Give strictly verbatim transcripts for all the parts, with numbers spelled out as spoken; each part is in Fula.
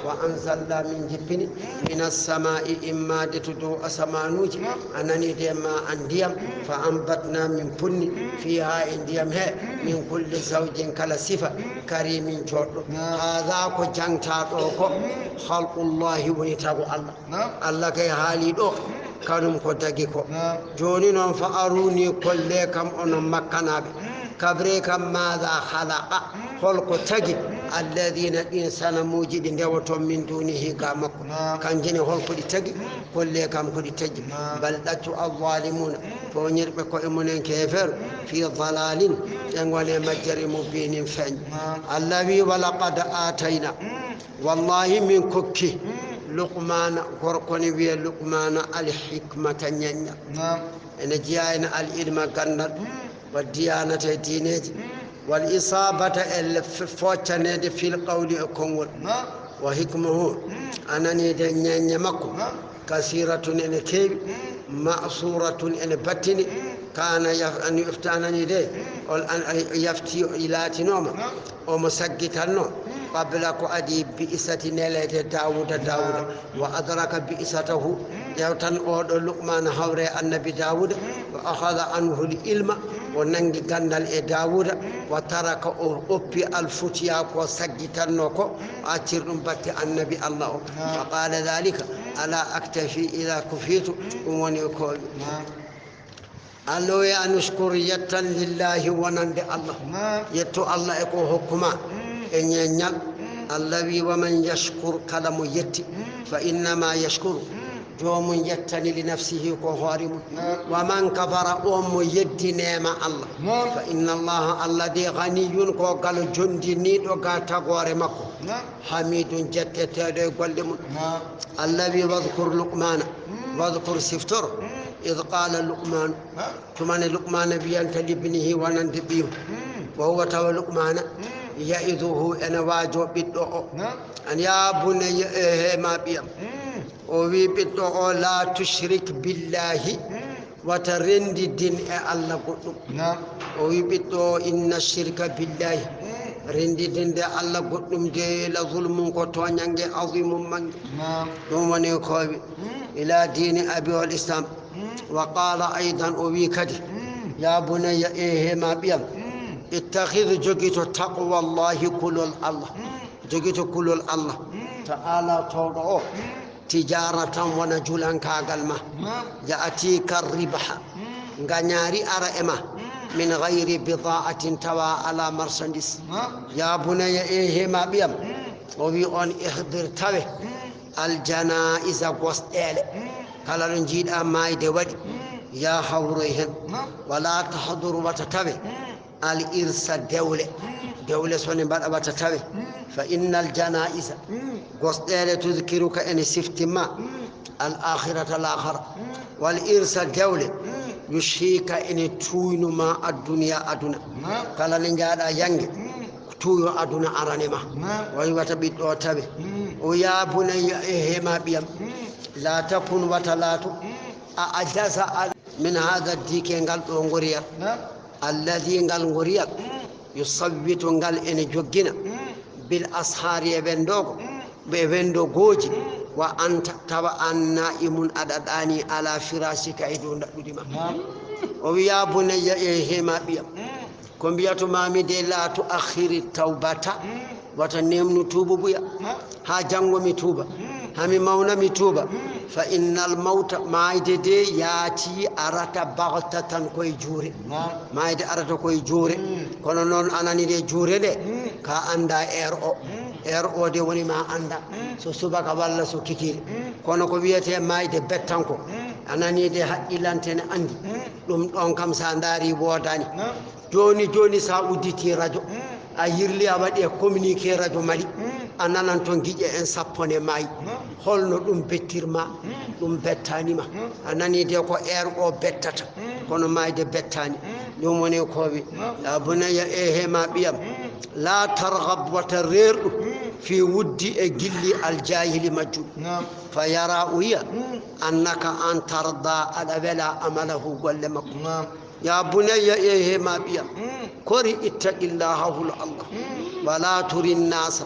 Wa anzalna, min jippini, minas samaa'i, immaade to dow asamaanuuji, a nanii de, maa'an, ndiyam, fa ambatna, min punni, fiihaa, e ndiyam he, min kulli zawjin, kala sifa, kariimin, jooɗɗo. Haaza, ko jangtaa ɗo ko, khalqullahi, woni tago Allah. Allah kay haali ɗo, kanum ko dagi ko. Jooni noon, fa aruni, kolle kam onon Makkanaaɓe. Kabree kam, maada khalaqa, hol ko tagi, alladina, ɗin sanamuuji ɗi ndewoton, min dunihi, ga makko. Kanji ne, hol ko ɗi tagi? Kolle kam ko ɗi tagi. Bal, ɗaccu, alzalimuna, tooñirɓe koye mumen, keefeero, fi dalalin, ɓe ngone majjere, mubinin, feeñ. Allah wi, walaqad atayna, wallahi min kokki, Luqmana, gorko ne wiye Luqmana, alhikmata, ñaññal. Ene jeyaa ene al ilma, ganndal, wa diyanata, e diineeji, wal isabata, e le-, f-, foccaneede, fil qawli, e konngol, wa hikmuhu, a nanii de, ñaññe makko, kasiratun, ene keewi, masuratun, ene battini, kana yaf-, an yufta, a nanii de, ol an, ay, yafti, o laatinooma, omo saggitanno, qabla, ko adii, bi'sati, neleede Daawuda, Daawuda. Wa adraka bi'satahu, ƴeewtan oɗo Luqmaana hawre annabi Daawuda, wa akhadha anhu al-ilma, o nangi ganndal e Daawuda, wa taraka, o oppi, al-futya, ko saggitanno ko, o accir ɗum batte annabi Allah o. Fa qala dhalika, ala aktafi idha kufitu, ɗum woni ko Allah wiya, anushkur, yettan, lillahi, wonande Allah. Yettu Allah e ko hokkuma e ñeññal. Allah wi, wa man yashkur, kala mo yetti, fa innama yashkuru, joomum yettani, li nafsihi, ko hoore mum. Wa man kafara, on mo yeddi neema Allah, fa inna Allah, Allah de, ghaniyun, ko galo jondiniiɗo ga tagoore makko. Hamidun, jetteteeɗo e golle mum. Allah wi, wadhkur Luqmana, wadhkur, siftor, idh qala Luqmanu, tuma ne Luqmana wiyanta libnihi, wonande ɓiyum, wa huwa, tawa Luqmana, ya'iduhu, ene waajo ɓiɗɗo o. An, ya bunayya, e he ma ɓiyam. O wi ɓiɗɗo o, la tushrik billahi, wata renndidin e Allah goɗɗum. O wi ɓiɗɗo o, inna shirka billahi, renndidinde Allah goɗɗum de, la zulmun, ko tooñannge, azimun, mannge. Ɗum woni ko wi, ila diini abi wal islam. Wa qala aydan, o wi kadi, ya bunayya, e he ma ɓiyam, ittakhidh, jogito, taqwallahi, kulol Allah. Jogito kulol Allah ta'ala, towɗo o, tijaratan, wona julankaagal ma, ya'tika ribha, ngañaari ara e ma, min ghayri bida'atin, tawa ala marchandise. Ya bunayya, e he ma ɓiyam, o wi on, ihdir, tawe, al janaiza, gosɗeele. Kala ɗo njiiɗa maayde waɗi, ya hawroy hen. Wala tahdur, wata tawe, al irsa, dewle. Dewle so ne mbaɗa, wata tawe. Fa innal janaiza, gosɗeele, tuzkiruka, ene siftima, al akhirata, laakhara. Wal irsa, dewle, yushika, ene tuynuma, addunya, aduna. Kala ne njaaɗa yange, tuyo aduna arane ma. Wawi wata ɓiɗɗo o tawe. O, ya bunayya, e he ma ɓiyam, la takun, wata laato, a ajaza, al min hada dike, ngal ɗo ngoriyal, alladhi, ngal ngoriyal, yusawwitu, ngal ene joggina, bil ashari, e wendoogo, ɓe wendogooji, wa anta, tawa an, na'imun, aɗa ɗaani, ala firashika, e dow ndaɗɗudi ma. O wi, ya bunayya, e he ma ɓiyam, ko mbiyatoma mi de, la tuakhiri tawbata, wata nemnu tuuba buya ha janngo mi tuuba, ha mi mawna mi tuuba. Fa innal mawta, maayde de, yaati, arata, baghtatan, koye juure. Maayde arata koye juure. Kono noon, a nani de, juure nde, ka annda heure o. Heure o de woni ma annda so subaka walla so kikiire. Kono ko wiyete maayde bettanko, a nani de, haqqilante ne anndi. Ɗum ɗon kam, sa ndaari, woodani. Jooni jooni, sa udditi radio, a yirli, a waɗi e communiqué radio Mali, a nanan toon giƴe en sappo ne maayi. Holno ɗum bettirma? Ɗum bettaani ma. A nani de, ko heure o bettata, kono maayde bettaani. Ɗum woni ko wi, ya bunayya, e he ma ɓiyam, la targhab, wata reerɗu, fi wuddi, e gilli, al jahili, majjuɗo. Fa yara, o yiya, annaka, an, tarda, aɗa wela, amalahu, golle makko. Ya bunayya, e he ma ɓiyam, kori, ittaqillaha, hulo Allah. Wala turi nnasa,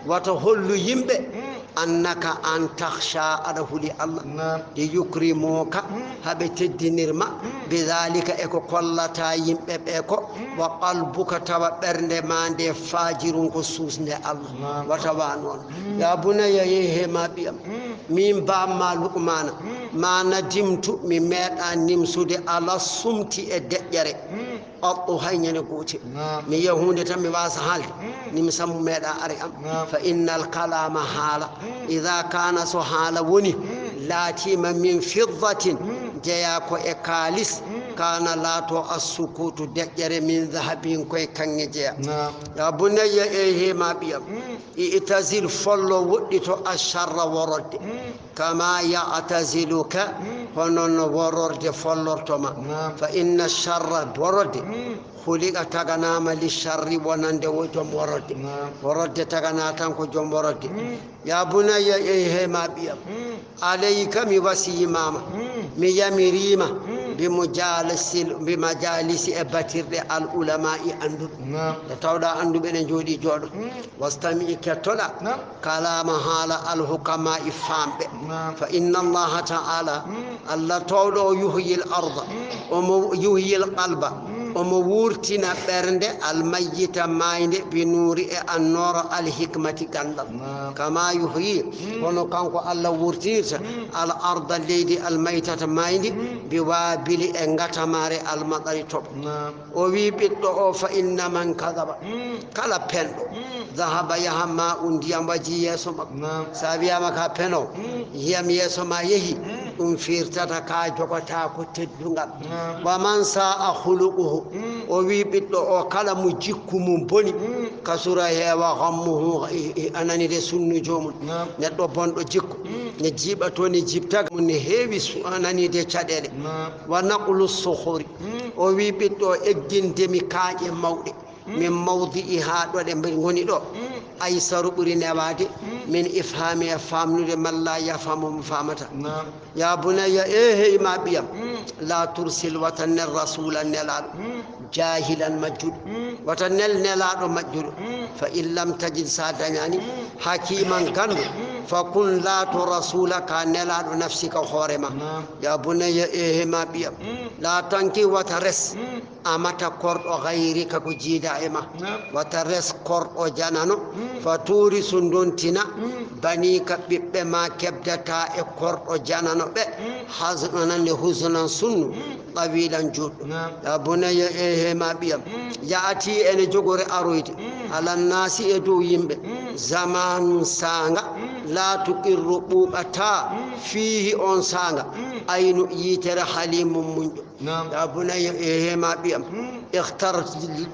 Wata hollu yimɓe, mm, annaka an takhsha, aɗa huli Allah. Naam. Li yukrimuka, mm, haɓe teddinir ma, mm, bi dhalika, e ko kollata yimɓe ɓe ko, mm, wa qalbuka, tawa ɓernde ma nde fajirun ko suusnde Allah. Naam. Wata wa noon. Mm. Ya bunayya, yehi he ma ɓiyam. Mm. Min bamma Luqmana, mm, ma nadimtu, mi meeɗa nimsude ala sumti e deƴƴere. Mm. Qattun, hay ñande gootel. Naam. Mi yiya huunde tan mi waasa haalde. Mm. Nimsa mum meeɗa ari am. Naam. Fa innal kalama, haala. Mm. Idha kana, so haala woni, mm, laatima min fiddatin, mm, jeyaa ko e kaalis, mm, kana laato assukutu deƴƴere min dhahabin ko e kaŋŋe jeyaa. Naam. Ya bunayya, e he ma ɓiyam. Mm. I'tazil, follo, woɗɗito, asharra, worodde. Mm. Kama ya'taziluka, mm, hono no wororde follorto ma. Naam. Fa inna sharra, worode, mm, khuliqa, taganama li sharri, wonande wo joom worode. Naam. Worode tagana tan ko joom worode. Mm. Ya bunayya, e he ma ɓiyam. Mm. Alayka, mi wasiyima ma. Mm. Mi yamirima. Mm. Bi mujalisil, bi majalisi, e batirɗe al ulama, e annduɓe. Naam. Nde tawɗa annduɓe ne jooɗi jooɗo. Mm. Wastami, kettoɗa. Naam. Kalama, haala al hukama, e faamɓe. Naam. Fa inna Allaha ta'ala, mm, Allah towɗo o, yuhyil arda, mm, omo yuhyil qalba, mm, omo wurtina ɓernde al mayyita, maayde, bi nuuri, e annooro al hikmati, ganndal. Naam. Kama yuhyi, mm, hono kanko Allah wurtirta, mm, al arda, leydi, al maytata, maaydi, mm, bi waabili, e ngatamaare al matsari, toɓo. Naam. O wi ɓiɗɗo o, fa inna man kadaba, mm, kala penɗo, mm, dahaba, yaha, ma un, ndiyam waji yeeso makko. Naam. Sa wiyama ka peno, mm, ndiyam yeeso ma yehi, mm, ɗum firtata ka jogata ko teddungal. Naam. Wa man sa'a khuluquhu, mm, o wi ɓiɗɗo o, kala mo jikku mum boni, mm, kasura, heewa, ghammuhu, i, i, anani de sunnu joomum. Naam. Neɗɗo bonɗo jikku, mm, ne jiiɓa to, ne jibtaga mum ne heewi su-, anani de caɗeele. Naam. Wa naqlu sukhuri, mm, o wi ɓiɗɗo o, eggindemi kaaƴe mawɗe, mm, min mawdi'iha, ɗo ɗe mbe-, ngoni ɗo, mm, aysaru, ɓuri newaade, mm, min ifhami, e famnude, man la yafhamu, mo famata. Naam. Ya bunayya, e hey ma ɓiyam, mm, la tursil, wata nel, rasula, nelaɗo, mm, jahilan, majjuɗo. Mm. Wata nel nelaɗo majjuɗo. Mm. Fa in lam tajid, sa dañani, mm, hakiman, ganndo, mm, fa kun, laato, rasulaka, nelaɗo, nafsika, hoore ma. Naam. Ya bunayya, e he ma ɓiyam, mm, la tankih, wata res, mm, amata, korɗo, ghayrika, ko jiida e ma. Naam. Wata res korɗo janano. Mm. Fa turisa, ndontina, mm, banika, ɓiɓɓe ma, kebdata, e korɗo janano ɓe. Mm. Haznan, nde huznan, sunnu. Mm. Tawilan, juutɗo. Naam. Ya bunayya, e he ma ɓiyam. Mm. Ya'ti, ene jogori aroyde. Mm. Ala nnaasi, e dow yimɓe. Mm. Zamanun, saanga. Mm. La tuqirru, ɓuuɓata. Mm. Fiihi, on saanga. Mm. Aynu, yitere, halimun, muñɗo. Naam. Ya bunayya, e he ma ɓiyam. Mm. Ikhtar,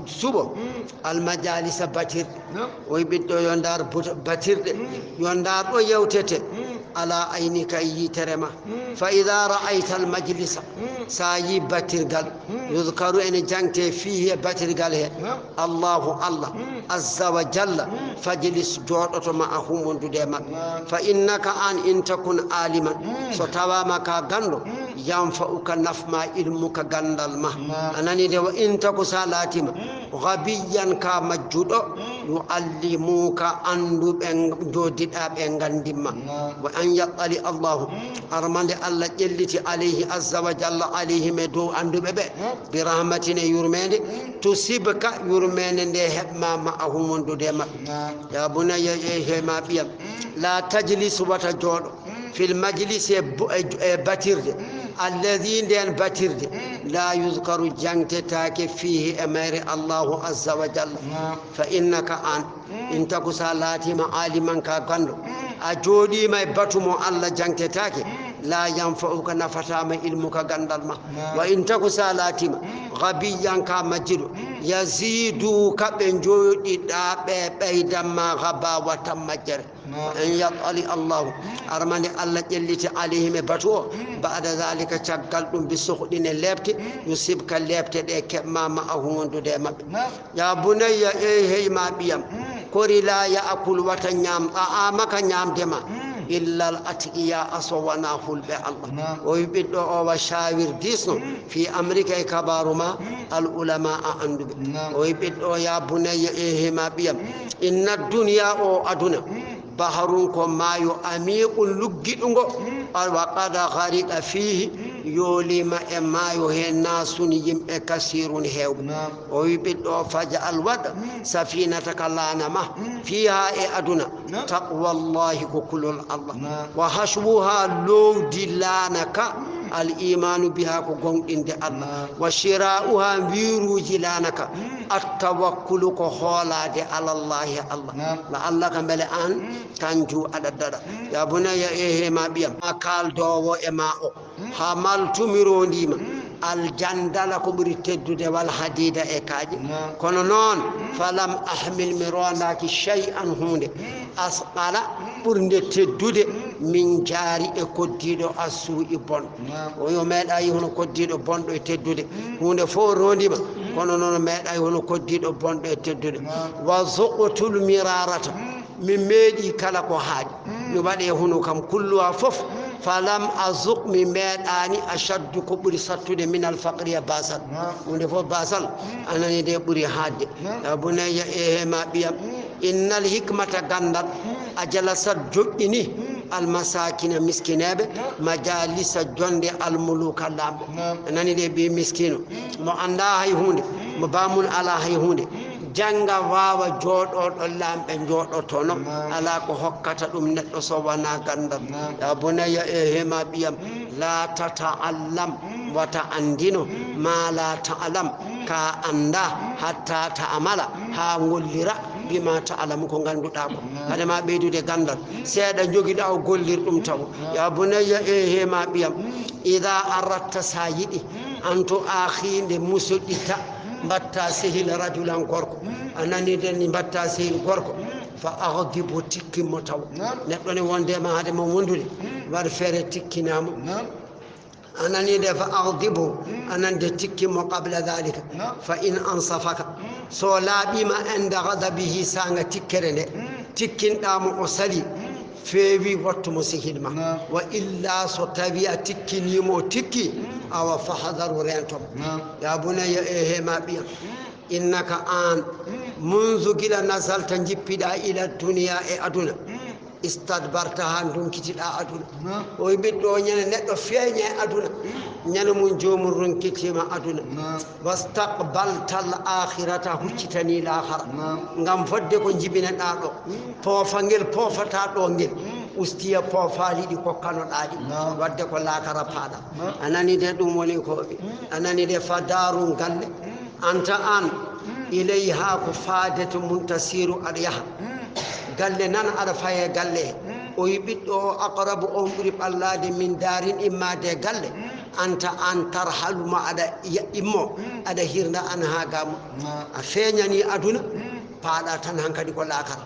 suɓo. Mm. Al majalisa, batirɗe. Naam. O wi ɓiɗɗo, yo ndaar bot-, batirɗe. Mm. Yo ndaar ɗo yewtete. Mm. Ala aynika, e yitere ma. Mm. Fa idha ra'ayta al majlisa, mm, sa yi batirgal, mm, yuzkaru, ene jangte, fihi, e batirgal he, naam, Allahu, Allah, mm, azza wa jalla, mm, fajlis, jooɗoto, ma'ahum, wondude e maɓɓe. Naam. Fa innaka an, in takun aliman, mm, so tawama ka ganndo, mm, yanfa'uka, nafma, ilmuka, ganndal ma. Naam. A nani de, wa in taku, sa laatima, mm, ghabiyan, ka majjuɗo, mm, yu'allimuka, annduɓe, jooɗiɗa ɓe, nganndin ma. Naam. Wa an yattali Allahu, mm, armande Allah ƴelliti, alayhi, azza wa jalla, alayhim, e dow annduɓe ɓe, mm, bi rahmatin, e yurmeende, mm, tusibka, yurmeende nde heɓma, ma'ahum, wondude e maɓɓe. Naam. Ya bunayya, e he ma ɓiyam, mm, la tajlis, wata jooɗo, mm, fil majlis, e bo-, e, e batirde, mm, alladhi, nden batirde, mm, la yuzkaru, jangtetaake, fihi, e mayre, Allahu azza wa jalla. Naam. Fa innaka an, mm, in taku, sa laatima, aliman, ka ganndo, mm, a jooɗima e batu mo Allah, jangtetaake, mm, la yanfa'uka, nafatama, ilmuka, ganndal ma. Naam. Wa in taku, sa laatima, mm, ghabiyan, ka majjuɗo, mm, yaziduka, ɓe jooɗiɗa ɓe ɓeydan ma, ghabawatan, majjere. Naam. Wa an yattali Allahu, mm, armande Allah ƴelliti, alayhim, e batu o, mm, ba'da dhalika, caggal ɗum, bi sukhtin, e leepte, mm, yusibka, leepte ɗe keɓma, ma'ahum, wondude e maɓɓe. Naam. Ya bunayya, e hey ma ɓiyam, mm, kori, la ya'kul, wata ñaam, ta'amaka, ñaamde ma, mm, Illal atqiya, a so wonaa hulɓe Allah. O wi ɓiɗɗo o, wa shawir, diisno, fi amrika, e kabaaru ma, al ulama, a annduɓe. O wi ɓiɗɗo o, ya bunayya, e he ma ɓiyam, inna duniya, o aduna, baharun, ko maayo, amiqun, luggiɗungo, wa qad ghariqa fihi, yooliima e maayo he, nasun, yimɓe, kasirun, heewɓe. O wi ɓiɗɗo o, faj'al, waɗ, safinataka, laana ma, fiha, e aduna, taqwallahi, ko kulol Allah. Wa hashwuha, loowdi laana ka, al imanu biha, ko goonɗinde Allah. Wa shira'uha, mbiruuji laana ka, at tawakkulu, ko hoolaade alallahi, Allah. La Allah ka mbele aan kanju aɗa daɗa. Ya bunayya, e he ma ɓiyam, ma kaaldoowo e ma o, hamaltu, mi roondiima, al jandala, ko ɓuri teddude, wal hadida, e kaaƴe. Kono noon, falam ahmil, mi roondaaki, shay'an, huunde, asqala, ɓurnde teddude, min jaari, e koddiiɗo, assuu'i, bonɗo. O yo meeɗaay hono koddiiɗo bonɗo e teddude. Huunde fof roondiima, kono noon meeɗaay hono koddiiɗo bonɗo e teddude. Wa zuqtul mirarata, mi meeɗi kala ko haaɗi. Mi waɗe hono kam kulluha fof. Falam azuq, mi meeɗaani, ashaddu, ko ɓuri sattude, minal faqri, e baasal. Huunde fof baasal, a nani de, ɓuri haaɗde. Ya bunayya, e he ma ɓiyam, innal hikmata, ganndal, ajalasat, joƴƴini, al masakina, miskineeɓe, majalisa, jonde, al muluka, laamɓe. A nani de, ɓii miskino, mo anndaa hay huunde, mo baamun alaa hay huunde, jannga, waawa, jooɗoo ɗo laamɓe njooɗotono, alaa ko hokkata ɗum neɗɗo so wonaa ganndal. Ya bunayya, e he ma ɓiyam, la tata'allam, wata anndino, ma la ta'lam, ka anndaa, hatta ta'amala, haa ngollira, bima ta'lamu, ko ngannduɗaa ko. Hade ma ɓeydude ganndal, seeɗa njogiɗaa o, gollir ɗum taw. Ya bunayya, e he ma ɓiyam, ida aratta, sa yiɗi, an tu'akhi, nde musoɗita, mbatta sehil, rajulan, gorko. A nani de, ni mbatta sehil gorko, fa aghdibu, tikkin mo taw. Neɗɗo ne wonde ma, hade mo wondude, waɗ feere, tikkinaa mo. A nani de, fa aghdibu, a nani de, tikkin mo, qabla dhalika. Fa in ansafaka, so laaɓiima, inda ghadabihi, saanga tikkere nde, tikkinɗaa mo, o sali, feewi, wattu mo sehil ma. Wa illa, so tawi a tikkinii mo, o tikki, awa, fahdaru, reento mo. Ya bunayya, e he ma ɓiyam, innaka, aan, munzu, gila nazalta, njippiɗaa, ila duniya, e aduna, istadbarta, haa ndunkitiɗaa aduna. O wi ɓiɗɗo o, ñande neɗɗo feeña e aduna, ñande mum joomum runkitiima aduna. Wastaqbaltal akhirata, huccitanii laakara. Ngam fodde ko njibinaɗaa ɗo, poofa ngel poofataa ɗo ngel, ustiya poofaali ɗi kokkanoɗaa ɗi, wadde ko laakara paaɗa. A nani de, ɗum woni ko o wi. A nani de, fa daarun, galle, anta, aan, ilayha, ko faade to, muntasiru, aɗa yaha. Galle nan, aɗa faye galle he. O wi ɓiɗɗo o, aqrabu, on ɓuri ɓallaade, min daarin, immaade e galle, anta, aan, tarhalu, ma aɗa ya-, immo, aɗa hirna, anha, ga mum. A feeñanii aduna, paaɗa tan hankadi ko laakara.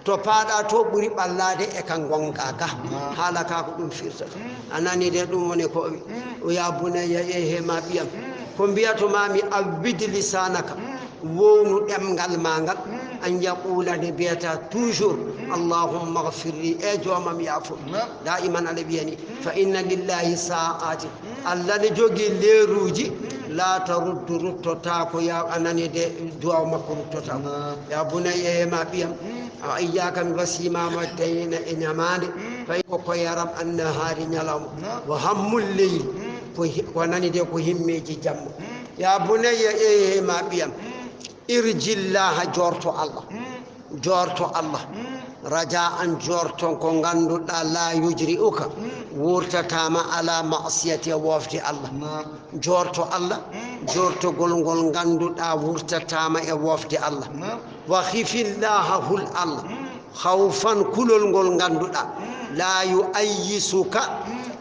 To paaɗa to ɓuri ɓallaade e ka ngonɗaa ga. Haala ka ko ɗum firtata. A nani de, ɗum woni ko o wi. O ya bunayya, e he ma ɓiyam, ko mbiyato ma mi, awwid lisanaka, wownu ɗemngal ma ngal, an yaqula, nde mbiyata toujours, allahumma ghfirli, e joomam yaafo. Daiman aɗa wiyani, fa inna lillahi sa'ati, Allah ne jogii leeruuji, la taruddu, ruttotaako, ya, a nani de, duwaw makko ruttotaako. Ya bunayya, e ma ɓiyam, a iyyaka, mi wasiima ma, dayna, e ñamaande, fay ko ko yaram annahaari, ñalawma, wa hammul leyli, ko hi-, ko nani de, ko himmeeji jamma. Ya bunayya, e ma ɓiyam, irjillaha, joorto Allah. Joorto Allah. Raja an, joorto ko ngannduɗaa, la yujri'uka, wurtataama, ala ma'siyati, e woofde Allah. Joorto Allah, joortogol ngol ngannduɗaa wurtataama e woofde Allah. Wa khifillaha, hul Allah. Khawfan, kulol ngol ngannduɗaa, la yu'ayyisuka,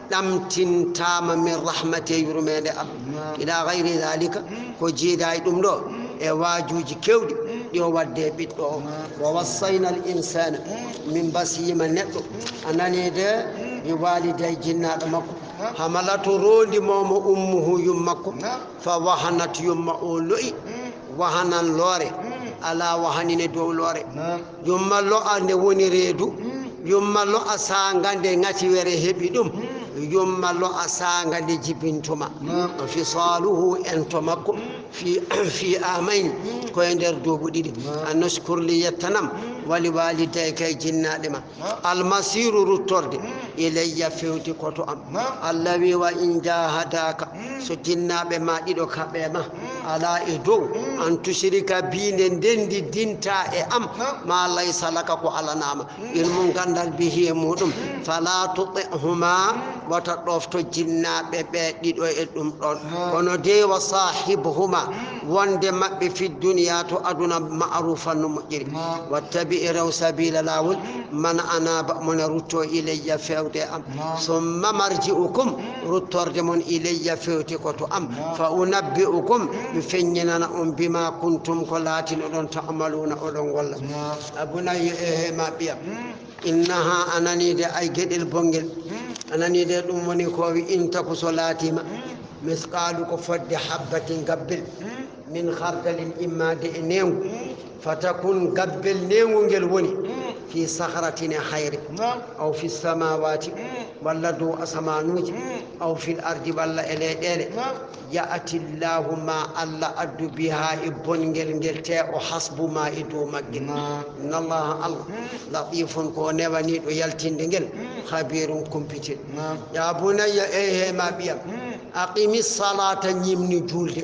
ɗamtintaama, min rahmati, e yurmeende Allah. Ila ghayri dhalika, ko jeeɗaa e ɗum ɗo, e waajuuji keewɗi ɗi o wadde e ɓiɗɗo o. Wa wassayna al insana, min mbasiima neɗɗo, a nani de, bi waliday, jinnaaɗo makko, hamalatu, roondi mo mo, ummuhu, yumma makko, fa wahanat, yumma o lo'i, wahanan, loore, ala wahanin, e dow loore. Yumma lo'a, nde woni reedu, Yumma lo'a saanga nde ŋatiwere heɓi ɗum. Yumma lo'a saanga nde jibintuma. Naam. Fisaaluhu, ento makko, fi, fi amayni, ko e nder duuɓi ɗiɗi. Naam. An ushkur li, yettanam, wali waalidayka, e jinnaaɓe ma. Naam. Almasiiru, ruttorde, ilayya, fewti ko to am. Naam. Allah wi, wa in jahadaka, so jinnaaɓe ma ɗiɗo kaɓe ma, ala e dow, an tushrika bi, nde ndendiddinta e am, ma laysa laka, ko alanaama. Ilmu gandal bihi e muɗum. Fala tuti'huma, wata ɗofto jinnaaɓe ɓe ɗiɗo e ɗum ɗon. Kono de wa sahibhuma, wonde maɓɓe fi dunya, to aduna, ma'rufan, no moƴƴiri. Wattabi, rew, sabila, laawol, man anaba, mo ne rutto, ilayya, fewde am. Summa marji'ukum, ruttorde mon, ilayya, fewti ko to am. Fa unabbi'ukum, mi feññinana on, bima kuntum, ko laatinoɗon, ta'maluna, oɗon golla. A bunayya, e he ma ɓiyam. Innaha, a nanii de, ay geɗel bongel. A nanii de, ɗum woni ko wi, in taku, so laatiima, misqaalu, ko fodde habbatin, gabbel, min khardalin, immaade e neengu, fatakun, gabbel neengu ngel woni, fi sakhratin, e hayre, aw fi samawati, walla dow asamanuuji, aw fil ardi, walla e leyɗeele. Ya'ti Llahu, ma Allah addu, biha, e bongel ngel, te o hasbu ma e dow maggel. Inna Allaha, Allah, latifun, ko o newaniiɗo yaltinde ngel, khabirun, kumpitiiɗo. Ya bunayya, ey he ma ɓiyam, aqimi salata, ñimnu julde.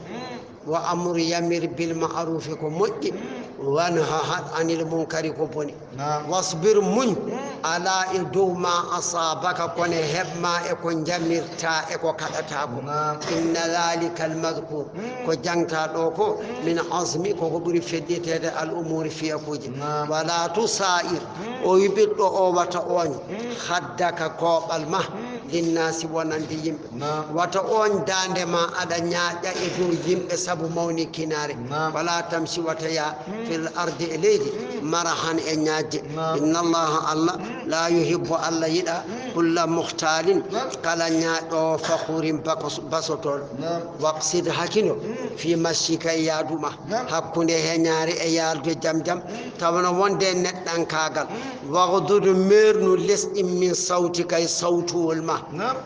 Wa amur, yamir, bil ma'rufi, ko moƴƴi, wanha, haɗ, anil munkari, ko boni. Wasbir, muñ, ala, e dow ma asabaka, ko ne heɓ ma e ko jamirta e ko kaɗata ko. Inna dhalika al madhkur, ko jangta ɗo ko, min azmi, ko ko ɓuri fedditeede, al umuri, fiyakuuji. Wala tusa'ir, o wi ɓiɗɗo o, wata ooñ, khaddaka, kooɓal ma, linnasi, wonande yimɓe. Wata ooñ daande ma aɗa ñaaƴa e dow yimɓe sabu mawnikinaare. Wala tamshi, wata yaa, fil ardi, e leydi, marahan, e ñaajje. Inna Allaha, Allah, la yuhibbu, Allah yiɗa, kulla mukhtalin, kala ñaaƴoowo, fakhurin, bako-, basotooɗo. Waqsid, hakino, fi mashika, e yaadu ma, hakkunde heñaare e yaalde jam jam, tawa no wonde e neɗɗankaagal. Waghdud, meernu, les ɗin, min sawtika, e sawtuwol ma.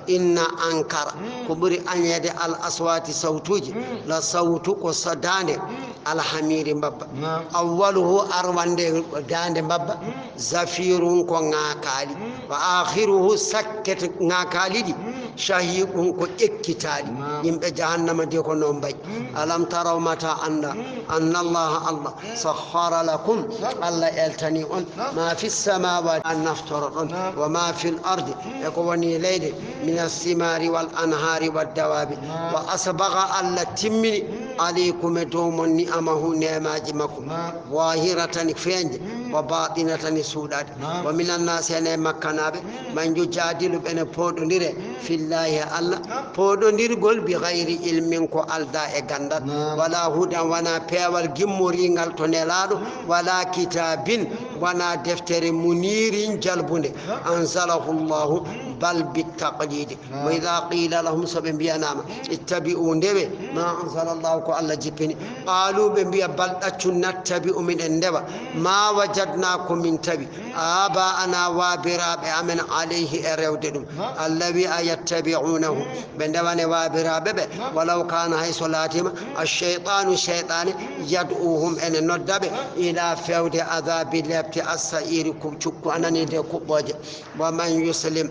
Inna ankara, ko ɓuri añeede, al aswati, sawtuuji, la sawtu, ko sa-, daande, al hamiri, mbabba. Awwaluhu, arwande daande mbabba, zafirun, ko ŋaakaali. Wa akhiruhu, sakket ŋaakaali ɗi, shahiqun, ko ƴekkitaali. Yimɓe jahannama de ko noon mbayi. Alam taraw, mata annda, anna Allaha, Allah, sakhkhara lakum, Allah eltani on, ma fi samawati, a naftoro ɗon, wa ma fil ardi, e ko woni leydi, min assimari wal anhari wad dawabi, wa asbaga, Allah timmini, alaykum, e dow mon, ni'amahu, neemaaji makko, zahiratan, feeñde, wa batinatan, suuɗaade. Wa minan nasi, ene e makkanaaɓe, man yujadilu, ɓene pooɗondire, fillahi, e Allah, pooɗondirgol, bi gayri ilmin, ko alda e gandal, wala hudan, wona peewal gimmoriingal to Nelaaɗo, wala kitabin, wona deftere, munirin, jalbunde, anzalahu Llahu, bal bi taqlidi. Wa idha qila lahum, so ɓe mbiyanaama, ittabi'u, ndewe, ma anzala Llahu, ko Allah jippini, qalu, ɓe mbiya, bal, ɗaccu, nattabi'u, miɗen ndewa, ma wajadna, ko min tawi, aba'ana, waabiraaɓe amen, alayhi, e rewde ɗum. Allah wi, ayattabi'unahu, ɓe ndewane waabiraaɓe ɓe, walaw kana, hay so laatiima, ash-shaytanu, shaytaane, yad'uhum, ene nodda ɓe, ila, fewde, adabi, lepte, as-sa'iri, ku-, cukku, anani de, kuɓɓooje. Wa man yuslim,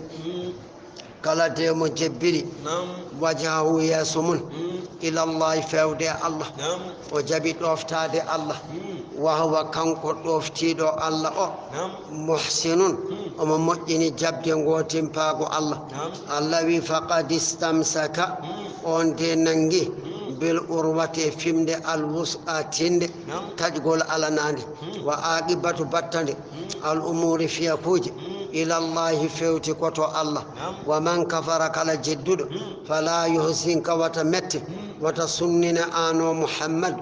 kala de mo jebbiri, naam, wajhahu, yeeso mum, mm, ilallahi, fewde e Allah, naam, o jaɓi ɗoftaade Allah, mm, wa huwa, kanko ɗoftiiɗo Allah o, naam, muhsinun, mm, omo moƴƴini jaɓde ngo timpaago Allah. Naam. Allah wi, faqad istamsaka, mm, on de nangi, mm, bil urwati, e fimde, al wus'a, tinde, naam, taƴgol alanaande, mm, wa aqibatu, battande, al umuri, fiyakuuji, ilallahi, fewti ko to Allah. Wa man kafara, kala jedduɗo, fala yuhzinka, wata mette, wata sunnina ano Muhammad,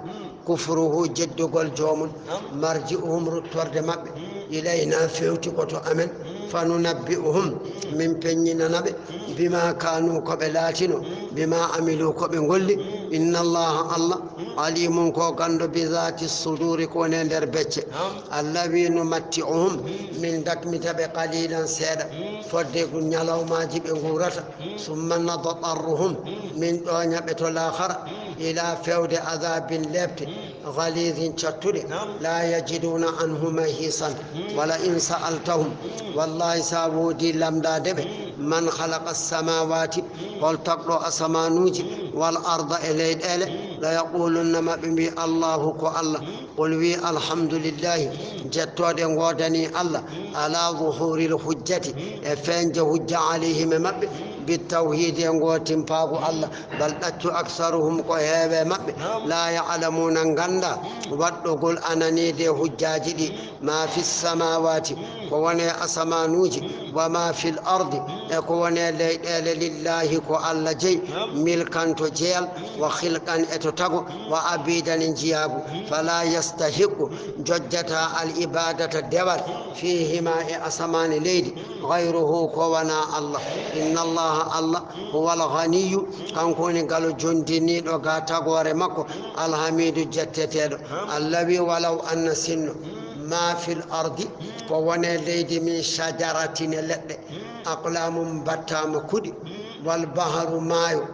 kufruhu, jeddugol joomum. Marji'uhum, ruttorde maɓɓe, ilayna, fewti ko to amen. Fanunabbi'uhum, min peññinana ɓe, bima kanu, ko ɓe laatino, bima amilu, ko ɓe golli. Inna Allaha, Allah, alimun, ko ganndo, bi zati suduri, ko woni e nder becce. Allah wi, numatti'uhum, min dakmita ɓe, qalilan, seeɗa, fodde ñalawmaaji ɓe nguurata. Summa nadatarruhum, min ɗooña ɓe to laakara, ila, fewde, adabin, leepte, galizin, cattuɗe, la yajiduna anhu mahisan. Wala in sa'altahum, wallahi, sa woodi lamndaade ɓe, man khalaqa samawati, hol tagɗo asamanuuji, wal arda, e leyɗeele, la yaqulunna, ma ɓe mbi, Allahu, ko Allah. Qul, wi, alhamdulillahi, jettooɗe ngoodani Allah, ala zuhuril hujjati, e feeñde hujja, alayhim, e maɓɓe, bi tawhidi, e ngoo timpaagu Allah. Bal, ɗaccu, aktharuhum, ko heewe maɓɓe, la ya'lamuna, ngannda waɗɗogol ananiide hujjaaji ɗi. Ma fi samawati, ko woni e asamanuuji, wa ma fil ardi, e ko woni e leyɗeele, lillahi, ko Allah jeyi, milkan, to jeyal, wa khilqan, e to tago, wa abidan, e njiyaagu. Fala yastahiqu, jojjata, al ibadata, dewal, fihima, e asamaan e leydi, gayruhu, ko wona Allah. Inna Allaha, Allah, huwal ganiyu, kanko woni galo jondiniiɗo ga tagoore makko, alhamidu, jetteteeɗo. Allah wi, walaw anna, sinno, ma fil ardi, ko woni e leydi, min shajaratin, e leɗɗe, aqlamun, mbattaama kuɗi, wal baharu, maayo,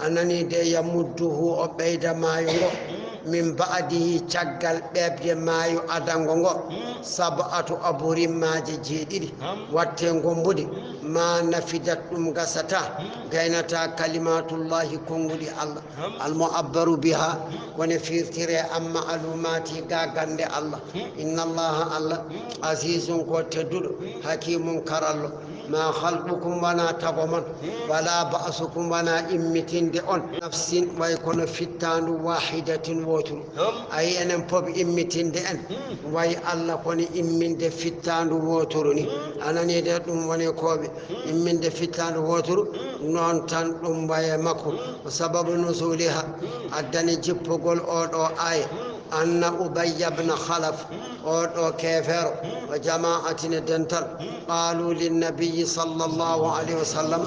a nani de, yamudduhu, o ɓeyda maayo ngo, min ba'dihi, caggal ɓeeɓde maayo adango ngo, sab'atu abhurin, maaje jeeɗiɗi, watte gombude, ma nafidat, ɗum gasata, gaynata, kalimatullahi, konnguɗi Allah, al mu'abbaru biha, ko ne firtire, an ma'lumati, ga gande Allah. Inna Allaha, Allah, azizun, ko tedduɗo, hakimun, karallo. Ma khalqukum, wona tago mon, wala ba'sukum, wona immitinde on, nafsin, way kono fittaandu, wahidatin, wooturu. Ayi, enen pop immitinde en, way Allah kono imminde fittaandu wooturu ni. A nani de, ɗum woni kooɓe imminde fittaandu wooturu, noon tan ɗum waye makko. Sababu nuzuliha, addani jippugol oo ɗoo aaya, anna Ubayya ibn Khalaf, oo ɗoo keefeero, wa jama'atin, e dental, qalu linnabiyyi sallallahu alayhi wa sallam,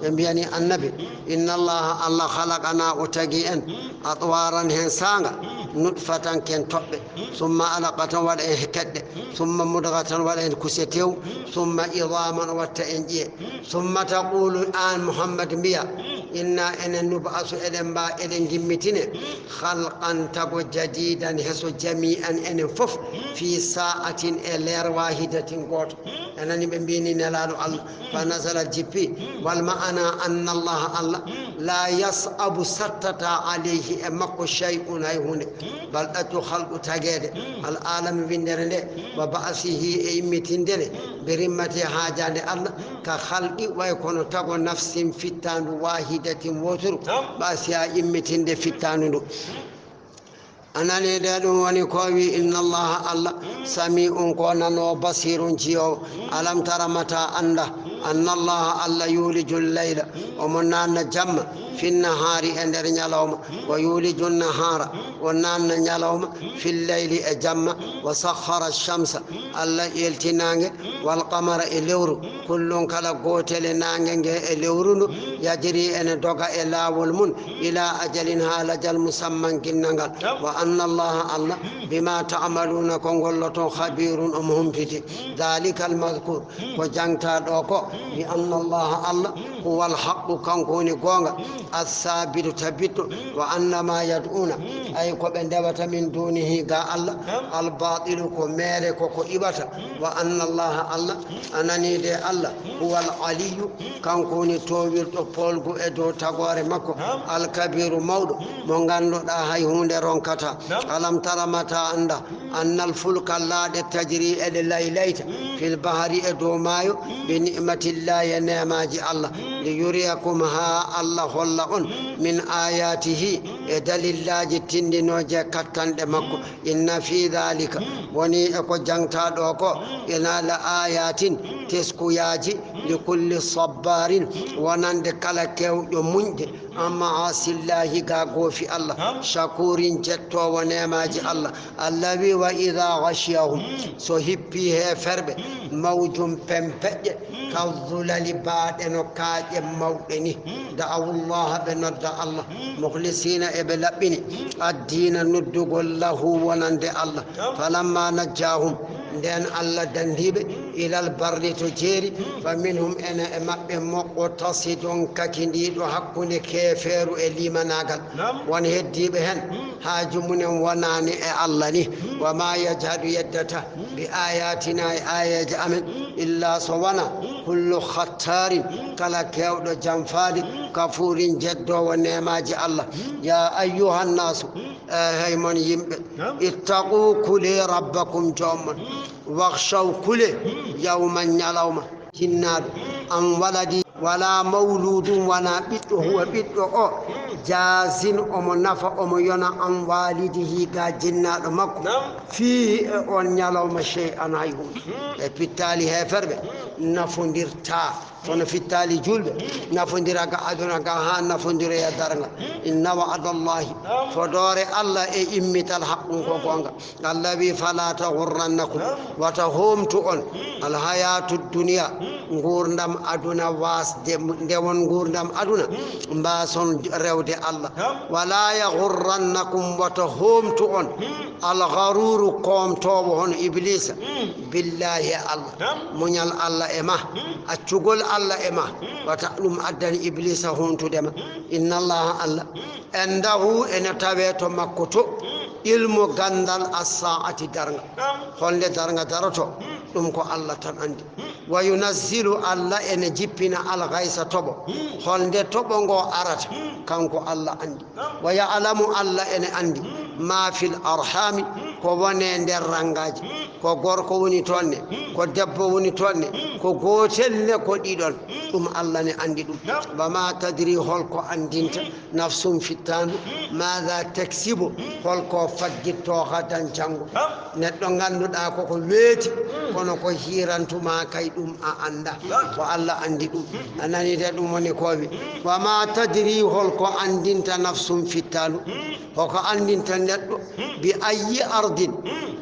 ɓe mbiyani Annabi, inna Allaha, Allah, khalaqana, o tagi en, atwaran, heen saanga, nutfatan, ken toɓɓe, summa alaqatan, waɗa en keɗɗe, summa mudghatan, waɗa en kuse tew, summa idhaman, watta en ƴiye, summa taqulu, an Muhammad, mbiya, inna, enen, nub'asu, eɗen mba, eɗen ngimmitine, khalqan, tago, jadidan, heso, jami'an, enen fof, fi sa'atin, e leer, wahidatin, gooto. A nani ɓe mbini Nelaaɗo Allah, fa nazala, jippi, wal ma'ana anna Allaha, Allah, la yas'abu, sattata, alayhi, e makko, shay'un, hay huunde, bal, ɗaccu, khalqu, tageede, al alami, winndere nde, wa ba'sihi, e immitinde nde, bi rimmati, haajaande Allah, ka khalqi, way kono tago, nafsin, fittaandu, wahidatin, wooturu, ba'siha, immitinde fittaandu ndu. A nani de, ɗum woni ko wi, inna Allaha, Allah, sami'un, ko nanoowo, basirun, jiyoowo. Alam tara, mata annda, anna Allaha, Allah, yulijul layla, omo nanna jamma, fin nahaari, e nder ñalawma, wa yulijun nahaara, o nanna ñalawma, fil layli, e jamma, wa sakhara shamsa, Allah elti naange, wal qamara, e lewru, kullun, kala gootel e naange nge e lewru ndu, yajri, ene doga e laawol mum, ila ajalin, haa lajal, musamman, ginnangal. Wa anna Allaha, Allah, bima ta'maluna, ko ngolloton, khabirun, omo humpiti. Dhalika al madhkur, ko jangta ɗo ko, bi anna Allaha, Allah, huwa al haqqu, kanko woni goonga, as-sabitu, tabitɗo, wa anna ma yad'una, ay, ko ɓe ndewata, min dunihi, ga Allah, al batilu, ko meere, ko ko iɓata. Wa anna Allaha, Allah, a nani de, Allah, huwa al aliyyu, kanko woni towirɗo, poolgu e dow tagoore makko, al kabiru, mawɗo, mo ngannduɗaa hay huunde ronkata. Alam tara, mata annda, annal fulka, laaɗe, tajri, eɗe laylayta, fil bahri, e dow maayo, bi ni'matillahi, e neemaaji Allah, li yuriyakum, haa Allah holla on, min ayatihi, e dalillaaji tinndinooje kattanɗe makko. Inna fi dhalika, woni e ko jangta ɗo ko, ina la ayatin, teskuyaaji, li kulli sabbaarin, wonande kala keewɗo muñde, an ma'aasillaahi, ga goofi Allah, shakuurin, jettoowo neemaaji Allah. Allah wi, "Wa idaa ghashiyahum," so hippii heeferɓe, "mawjun," pempeƴƴe, "kazzulali," baaɗe no kaaƴe mawɗe ni, "da'awullaha," ɓe nodda Allah, "mukhlisiina," eɓe laɓɓini, "addiina," noddugol, "lahu," wonande Allah. "Falamma najjaahum," nden Allah dandiiɓe, "ilal barri," to jeeri, "fa minhum," ene e maɓɓe, "muqtasidun," kakindiiɗo hakkunde keefeeru e liimanaagal. Won heddiiɓe hen, haaju mumen wonaani e Allah ni. "Wa ma yajhadu," yeddata, "bi ayatina," e aayeeje amen, "illa," so wona, "kullu khattaarin," kala keewɗo janfaade, "kafuurin," jeddoowo neemaaji Allah. "Ya ayyuhan naasu," e hay mon yimɓe, "ittaqu," kulee, "rabbakum," joom mon, "wakhshaw," kulee, "yawman," ñalawma, jinnaaɗo, "an waladi," wala mawludun, wona ɓiɗɗo, "huwa," ɓiɗɗo o, "jazin," omo nafa, omo yona, "an walidihi," ga jinnaaɗo makko, "fihi," e on ñalawma, "shay'an," hay hunde. E pittaali heeferɓe nafondirta, kono fittaali julɓe nafondira ga aduna ga haa nafondiroya darnga. "Inna wa'adallahi," fodoore Allah e immital, "haqqun," ko goonga. Allah wi, "Fala taghurrannakum," wata hoomtu on, "alhayatu dunya," nguurndam aduna, waasde nde won nguurndam aduna, mbaason rewde Allah. "Wala yaghurrannakum," wata hoomtu on, "algharuru," koomtoowo hono Ibliisa, "billahi," e Allah. Muñal Allah e ma, accugol Allah e ma, wata ɗum addan Ibliisa hoontude ma. "Inna Allaha," Allah, "indahu," ene tawee to makko to, "ilmu," ganndal, "as-saa'ati," darnga. Holnde darnga daroto, ɗum ko Allah tan anndi. "Wa yunazzilu," Allah ene jippina, "al-ghaysa," toɓo. Holnde toɓo ngo arata, kanko Allah anndi. "Wa ya'lamu," Allah ene anndi, "ma fil arhami," ko woni e nder ranngaaji. Ko gorko woni toon ne, ko debbo woni toon ne, ko gootel ne, ko ɗiɗon. Ɗum Allah ne anndi ɗum. "Wa ma tadri," holko anndinta, "nafsun," fittaandu, "maada taksibu," holko faggitto, "ghadan," janngo. Neɗɗo ngannduɗaa ko ko weeti, kono ko hiirantuma kay, ɗum a annda. Ko Allah anndi ɗum. A nani de, ɗum woni ko wi, "Wa ma tadri," holko anndinta, "nafsun," fittaandu, hoko anndinta neɗɗo, "bi ayyi ardin,"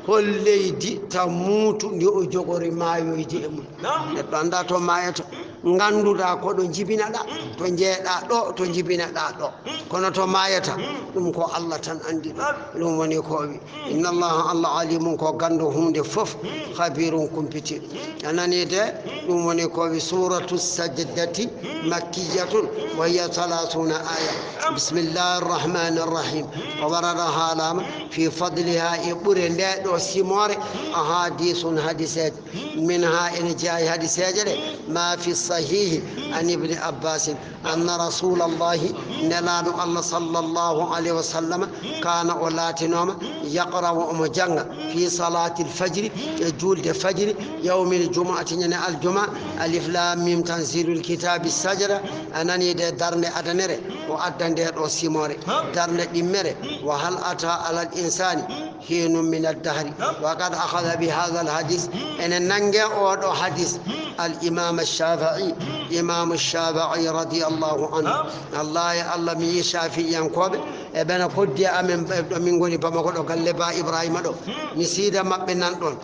hol leydi, "tamuutu," ndi o jogori maayoyde e mum. Neɗɗo annda to maayata. Ngannduɗaa ko ɗo njibinaɗaa, to njeeɗaa ɗo, to njibinaɗaa ɗo. Kono to maayata, ɗum ko Allah tan anndi ɗum. Ɗum woni ko o wi, "Inna Allaha," Allah, "alimun," ko ganndo huunde fof, "khabirun," kumpitiiɗo. A nani de, ɗum woni ko wi, Suratu Sajdati, makkiyatun, wa hiya thalathuna aya. Bismillahir Rahmanir Rahim. O warata haalaama fi fadliha, e ɓure nde ɗo simoore, ahadisun, hadiseeje. Minha, ene jeyaa e hadiseeje ɗe, ma fi sahihi an Ibni Abbasin, anna Rasulallahi, Nelaaɗo Allah sallallahu alayhi wa sallam, kaana, o laatinooma, yaqra'u, omo jannga, fi salaatil fajri, e juulde fajri, yawmil jumu'ati, ñande aljuma, alif lam mim, tanzilul kitaabi, sajda. A nani de, darnde adanere, o adda nde ɗo simoore, darnde ɗimmere, wa hal ata alal insaani hinun min ad-dahri, wa qad akhadha bi hadha al-hadith, ene nange oɗo hadis al imam ash-Shafi'i, imam ash-Shafi'i radiyallahu anhu. Wallahi, Allah, mi yi Shafi'iyankoɓe, e ɓena koddi e amen, ɓe ɗo min ngoni Bamako ɗo, galle Ba Ibrahima ɗo, mi siida maɓɓe nan ɗon.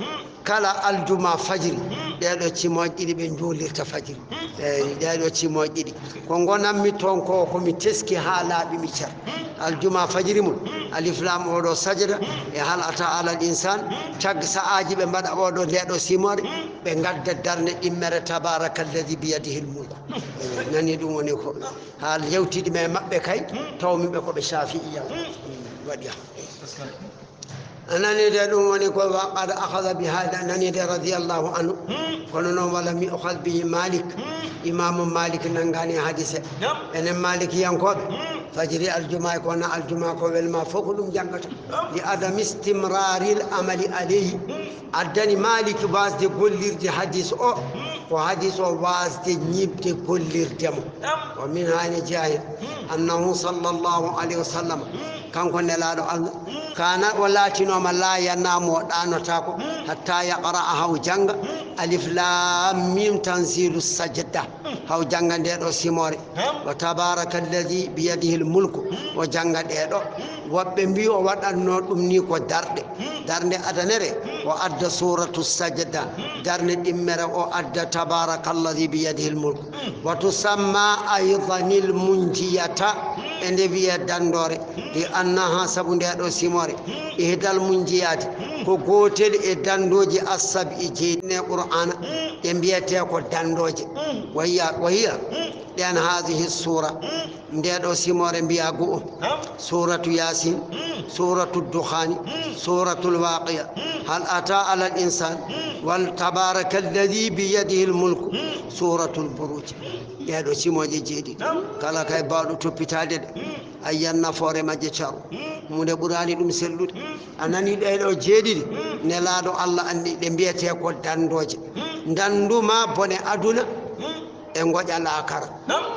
Kala aljuma fajiri, ɗeɗo cimoje ɗiɗi ɓe juulirta fajiri. Eyi, ɗeɗo cimoje ɗiɗi. Ko ngonanmi toon ko, ko mi teski haa laaɓi mi cer. Aljuma fajiri mum, alif lam oɗo sajada, e hal ata alal insan, tag sa'aaji ɓe mbaɗa oɗo, ndeɗo simore, ɓe ngadda darnde ɗimmere, tabarakalladi biyadihil mulku. Eyi, nani ɗum woni ko, haa yewtiɗi me maɓɓe kay, tawmi ɓe ko ɓe Shafi'iya. Waɗi ha. A nani de, ɗum woni ko wa qad akhadha bi hada, nani de, radiyallahu anhu. Kono noon, wala mi ukhadh bihi Malik. Imamu Malik nangani hadise. Enen Malikiyankoɓe, fajiri aljuma e ko wona aljuma ko welma fof ko ɗum janngata. Li adam istimraril amali alayhi. Addani Malik wasde gollirde hadis o, ko hadis o wasde ñiɓde gollirde mo. Wa min ha, ene jeyaa hen, annahu sallallahu alayhi wa sallam, kanko Nelaaɗo Allah, kana, o laatinooma, la yanamu, o ɗaanotaako, hatta yaqra'aha, o jannga, Alif Lam Mim, tanzilu sajda. Haw jannga nde ɗo simoore. Naam. Wa tabaraka alladhi biyadihi almulku. O jannga ɗe ɗo. Woɓɓe mbi o waɗanno ɗum ni ko darɗe. Darnde adanere, o adda suratu sajda. Darnde ɗimmere, o adda tabaraka alladhi biyadihi almulku. Wa tusamma aydan almunjiyata. E nde wiye dandore. Li annaha, sabu nde ɗo simoore. Ihdal munjiyati. Ko gootel e dandooji assabi jeeɗiɗi e Qur'aana. Ɗe mbiyetee ko dandooje. Wahiya, wahiya. Ɗen haadihi suura. Nde ɗo simoore mbiya go'o. Suratu Yaasin. Suratu Dukhaani. Suratul Waaqi'a. Hal ata alal insaan. Wal tabaaraka alladhi biyadihi almulku. Suratul Buruuj. Ɗee ɗo simooje jeeɗiɗi. Kala kay baawɗo toppitaade ɗe. A yiyan nafoore majje caro. Huunde ɓuraani ɗum sellude. A nani ɗee ɗo jeeɗiɗi. Nelaaɗo Allah anndi ɗe mbiyetee ko dandooje. Dandu ma bone aduna e ngoƴa laakara.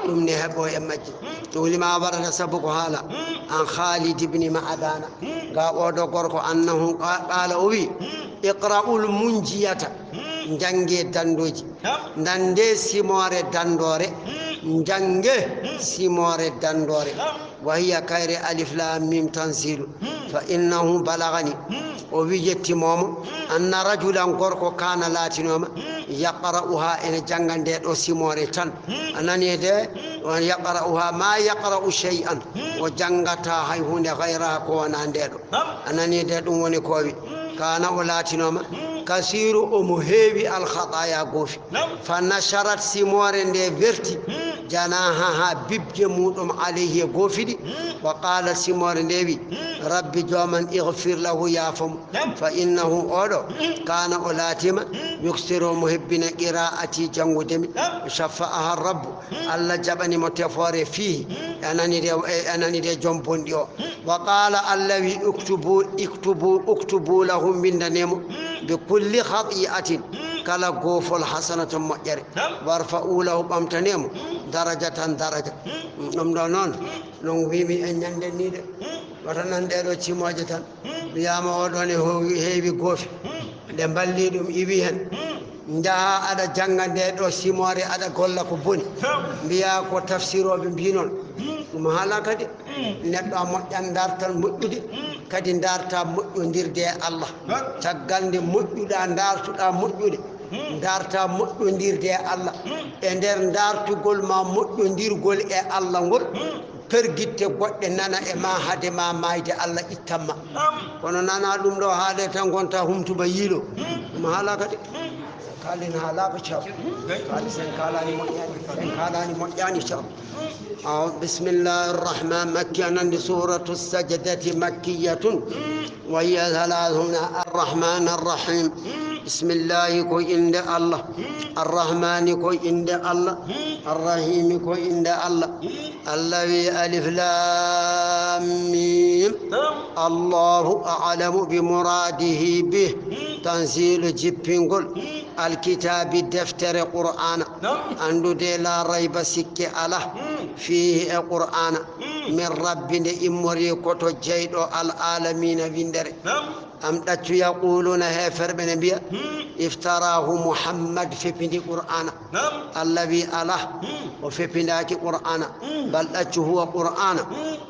Ɗum ne heɓo e majje. Ɗum lima warata sabu ko haala. An Khalid ibn Ma'dana. Ga oɗo gorko annahu qa-, qala o wi, "Iqra'ul munjiyata." Njannge dandooji. Nande simoore dandoore. Njannge simoore dandoore. Wa hiya kayre alif lam mim tanzilu. Fa innahu balagani. O wi yettimomo. Anna rajulan gorko kana laatinooma. Yaqra'uha ene jannga nde ɗo simoore tan. A nani de, on yaqra'uha ma yaqra'u shay'an. O janngata hay huunde gayra ko wona nde ɗo. A nani de ɗum woni ko wi. Kana o laatinooma. Kasiru omo heewi alkhataya goofi. Fa nasharat simoore nde werti. Janahaha bibje muɗum alayhi e goofi ɗi. Wa qalat simoore nde wi. Rabbi jooman ighfir lahu yaafo mo. Fa innahu oɗo. Kana o laatima. Yuksiru mo hebbina qira'ati janngude mi. Shafa'aha rabbu. Allah jaɓani mo tefoore fihi. A nani de, a nani de joom bonɗi o. Wa qala Allah wi uktubu, uktubu, uktubu lahu mbindanemo. Bi kulli khati'atin. Kala goofol hasanatan moƴƴere. Warfa'u lahu ɓamtanemo. Darajatan daraja. Ɗum ɗo noon. Non wimi en ñande ni de. Wata nan ɗe ɗo cimooje tan. Wiyaama oɗo ne ho-, heewi goofi. Nde mballi ɗum iwi hen. Njaha aɗa jannga nde ɗo simoore aɗa golla ko boni. Mbiya ko tafsirooɓe mbi noon. Ɗum haala kadi. Neɗɗo a moƴƴan dartal moƴƴude. Kadi darta moƴƴondirde e Allah. Caggal nde moƴƴuɗa dartuɗa moƴƴude. Darta moƴƴondirde e Allah. E nder dartugol ma moƴƴondirgol e Allah ngol. Pergitte goɗɗe nana e ma hade ma maayde Allah ittan ma. Kono nana ɗum ɗo haale tan gonta humtuba yiilo. Ɗum haala kadi. Kaalin haalaaka caw. Kaali sen kaalani moƴƴani. Sen kaalani moƴƴani caw. Aw, bismillahir rahman, makki anandi suratu sajdati makkiyatun. Wa hiya thalathuna. Arrahman arrahim. Bismillahi ko innde Allah. Arrahmani ko innde Allah. Arrahimi ko innde Allah. Allah wi alif lam mim. Allahu a'lamu bi muradihi bih. Tanzilu jippingol. Alkitabi deftere Qur'ana. Anndude la rayba sikke ala. Fihi e Qur'ana. Min rabbi nde immori ko to jeyɗo al alamina windere. Am ɗaccu yaquluna heeferɓe ne mbiya. Iftarahu Muhammad fepindi Qur'ana. Allah wi ala. O fepindaki Qur'ana. Bal ɗaccu huwa Qur'ana.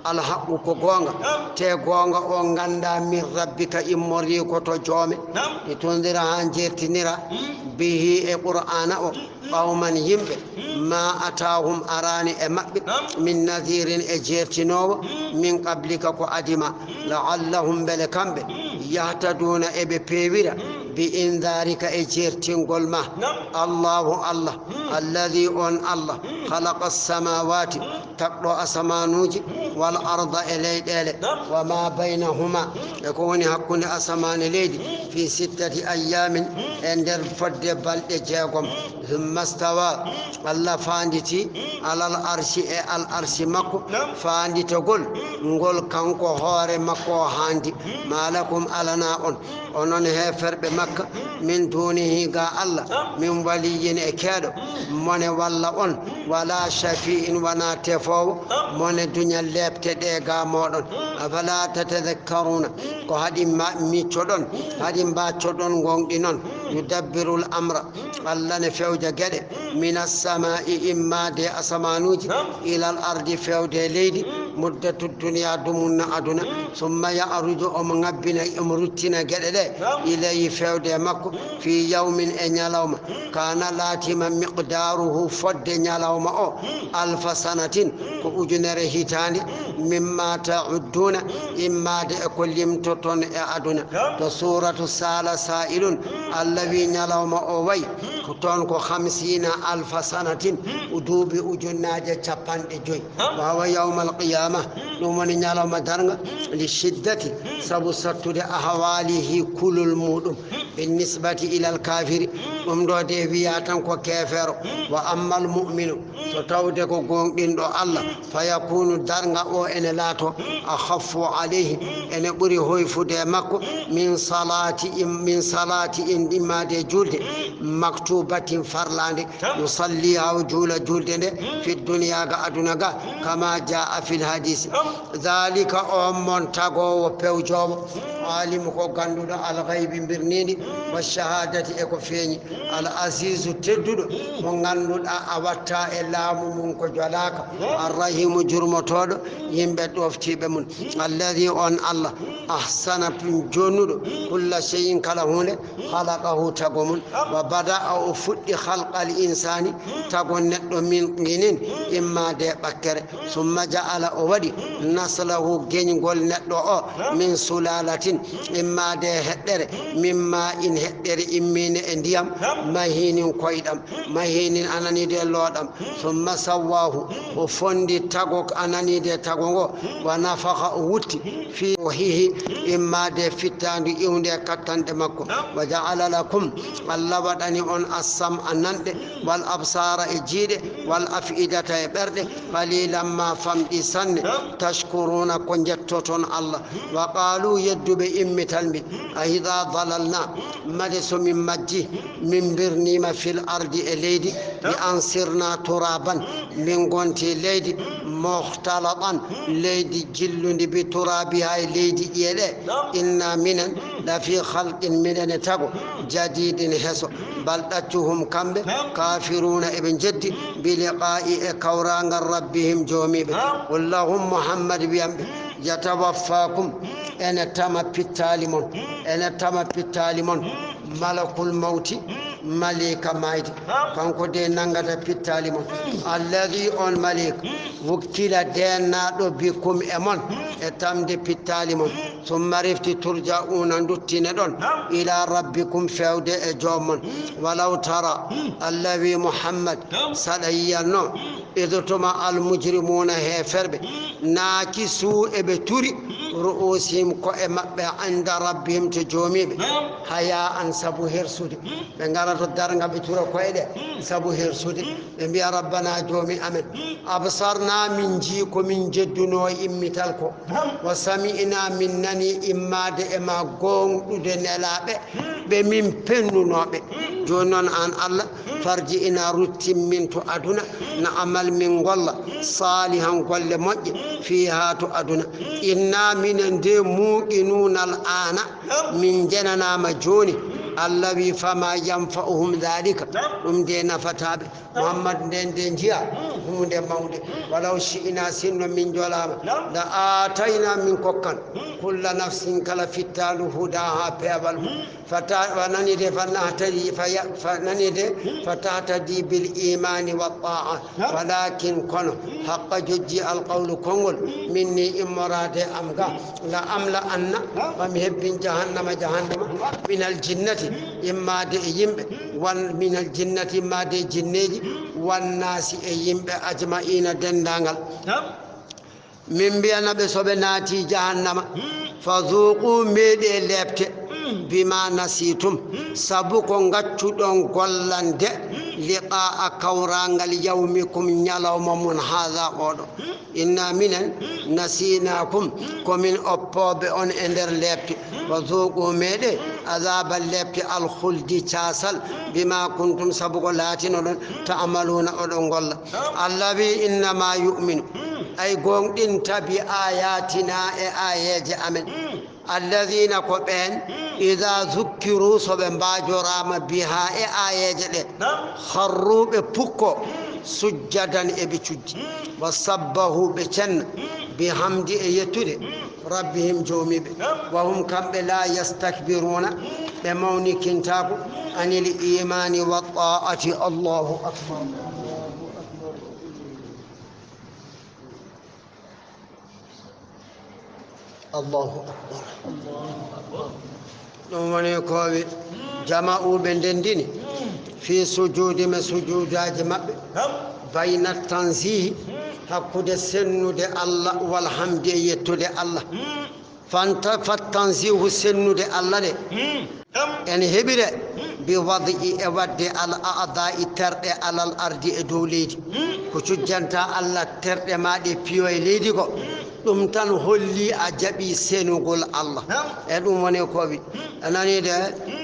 Alhaqqu ko goonga. Te goonga o ganda min rabbika immori ko to joome. Li tundira ha jertinira. Bihi e Qur'ana o. Qawman yimɓe. Ma atahum arani e maɓɓe. Min nadhirin e jertinowo. Min qablika ko adima. La'allahum mbele kamɓe. Yahtaduna eɓe peewira. Bi indarika e jertingol ma. Allahu Allah. Alladhi on Allah. Khalaqa samawati. Tagɗo asamanuuji, wal arda e leyɗeele, wa ma baynahuma e ko woni hakkunde asamaan e leydi, fi sittati ayyamin e nder fodde balɗe jeegom. Thumma stawa, Allah faanditi alal arshi e al arshi makko, faanditogol ngol kanko hoore makko o haandi. Ma lakum alana on. Onon heeferɓe Makka, min dunihi ga Allah, min waliyyin e keeɗo, mone walla on, wala shafi'in wana tefoowo, mone duña leepte ɗe ga moɗon. Afala tatadhakkaruna, ko haɗi ma-, miccoɗon, haɗi mbaccoɗon gonɗinon. Yudabbirul amra, Allah ne fewja geɗe, minas samaa'i, immaade e asamaanuuji, ilal ardi, fewde e leydi, muddatu duniya, dumunna aduna, summa ya'ruju, omo ŋabbina, omo ruttina geɗe ɗe, ilayhi, fewde e makko, fi yawmin, e ñalawma, kana, laatima, miqdaaruhu, fodde ñalawma o, alfa sanatin, ko ujunere hitaande, mimma ta'udduna, immaade e ko limtoton e aduna. To suuratu Saala Saa'ilun, Allah wi ñalawma o wayi ko toon ko hamsiina alfa sanatin, o duuɓi ujunnaaje capanɗe joyi. Wa huwa yawmal qiyaama, ɗum woni ñalawma darnga, li shiddati, sabu sattude, ahwaalihi, kulol muuɗum, bin nisbati ilal kaafiri, ɗum ɗo de wiya tan ko keefeero. Wa ammal mu'minu, so tawde ko gooŋɗinɗo Allah, fa yakunu, darnga o ene laato, akhaffu alayhi, ene ɓuri hoyfude e makko, min salati in, min salati in, immaade e julde, maktubatin, farlaande, yusalli, haa o juula julde nde, fi dunya, ga aduna ga, kama jaa fil hadisi. Dhalika, on mon tagoowo pewjoowo, alimu, ko gannduɗo, al ghaybi, mbirniindi, wa shahadati, e ko feeñi. Al Azizu, tedduɗo, mo ngannduɗaa a watta e laamu mum ko jolaaka. Ar Rahimu, jurmotooɗo yimɓe ɗoftiiɓe mum. Alladhi, on Allah, ahsana, tun jonnuɗo, kulla shay'in, kala huunde, khalaqahu, tago mum. Wa bada'a, o fuɗɗi, khalqal insani, tago neɗɗo, min tinin, immaade e ɓakkere. Summa ja'ala, o waɗi, naslahu, geñgol neɗɗo o, min sulalatin, immaade e heɗɗere, min ma'in, heɗɗere immiinde e ndiyam, mahinin, koyɗam, mahinin, a nanii de, looɗam. Summa sawwahu, o fondi tago, a nanii de, tago ngo, wa nafakha, o wutti, fi ruhihi, immaade fittaandu iwnde e kattanɗe makko. Wa ja'ala lakum, Allah waɗani on, as-sam'a, nanɗe, wal absara, e jiiɗe, wal af'idata, e ɓerɗe, qalilan ma, famɗi sanne, tashkuruna, ko njettoton Allah. Wa qalu, yedduɓe immital mbi, a idha dalalna, made so min majji, min mbirniima, fil ardi, e leydi, bi an sirna turaban, min ngonti leydi, mukhtalatan, leydi jillundi, bi turabiha, e leydi ƴiye ɗe, inna, minen, la fi khalqin, miɗen e tago, jadidin, heso. Bal, ɗaccu, hum, kamɓe, kafiruna, eɓe jeddi, bi liqa'i, e kawraangal, rabbihim, joomiiɓe. Qul lahum, Muhammad, wiyan ɓe, yatawaffakum, ene tama pittaali mon, ene tama pittaali mon, malakul mawti, malika mayde, kanko de nanngata pittaali mon. Alladhi, on malika, wukkila, deennaaɗo, bikum, e mon, e tamde pittaali mon. Summa, refti, turja'una, nduttine ɗon, ila rabbikum, fewde e joom mon. Walaw tara, Allah wi, Muhammad, saɗa yiyatno, idh, tuma, al mujrimuna, heeferɓe, naakisu, eɓe turi, ru'usihim, ko'e maɓɓe, inda rabbihim, to joomiiɓe, haya'an, sabu hersude. Ɓe ngara to darnga, ɓe tura ko'e ɗe sabu hersude. Ɓe mbiya, rabbana, joomi amen, absarna, min njii ko min njeddunoo immital ko, wa sami'na, min nanii immaade e ma gooŋɗude nelaaɓe ɓe min pennunooɓe. Jooni noon, aan Allah, farji'na, ruttin min to aduna, na'mal, min ngolla, saalihan, golle moƴƴe, fiihaa, to aduna. Inna, minen de, muuqinuuna, al aana, min njenanaama jooni. Allah wi, fama yanfa'uhum dhalika, ɗum de nafataa ɓe. Muhammad, nden de njiya huunde mawnde. Walaw shi'na, sinno min njolaama, la aatayna, min kokkan, kulla nafsin, kala fittaandu, hudaha, peewal mum. Fata, wa nani de, fa nahtadi, fa ya, fa nani de, fa tahtadi bil imani wa ta'a. Walakin, kono, haqqa, jojji, al qawlu, konngol, minni, immoraade am ga, la amla anna, ma mi hebbin jahannama, jahannama, minal jinnati, immaade e yimɓe, wan, minal jinnati, immaade e jinneeji, wan naasi, e yimɓe, ajma'ina, denndaangal. Min mbiyana ɓe, so ɓe naati jahannama, fa zuqu, meeɗe leepte, bima nasitum, sabu ko ngaccuɗon gollande, liqa'a, kawraangal, yawmikum, ñalawma mon, haadha, oɗo. Inna, minen, nasinakum, ko min oppooɓe on e nder leepte. Wa zuqu, meeɗe, adaba, leepte, al khuldi, caasal, bima kuntum, sabu ko laatinoɗon, ta'maluna, oɗon golla. Allah wi, innama yu'minu, ay gooŋɗinta, bi ayatina, e aayeeje amen, alladhina, ko ɓeen, Ida zukkiru, so ɓe mbaajoraama, biha, e aayeeje ɗe, kharru, ɓe pukko, sujjadan, eɓe cujji, wa sabbahu, ɓe cenna, bihamdi, e yettude, rabbihim, joomiiɓe, wa hum, kamɓe, la yastakbiruna, ɓe mawnikintaako, anil imani wa ta'ati. Allahu akbar. Allahu akbar. Ɗum woni ko wi jama'u ɓe ndendini fi sujudi me sujudaaji maɓɓe, bayna tanzihi, hakkude sennude Allah, wal hamdi, e yettude Allah. Fanta, fat tanzihu, sennude Allah de, en heɓire bi wadi, e wadde al a'dai, terɗe, alal ardi, e dow leydi. Ko cujjanta Allah terɗe ma ɗe piyo e leydi ko, ɗum tan holli a jaɓi senugol Allah. E ɗum woni ko wi, a nani de,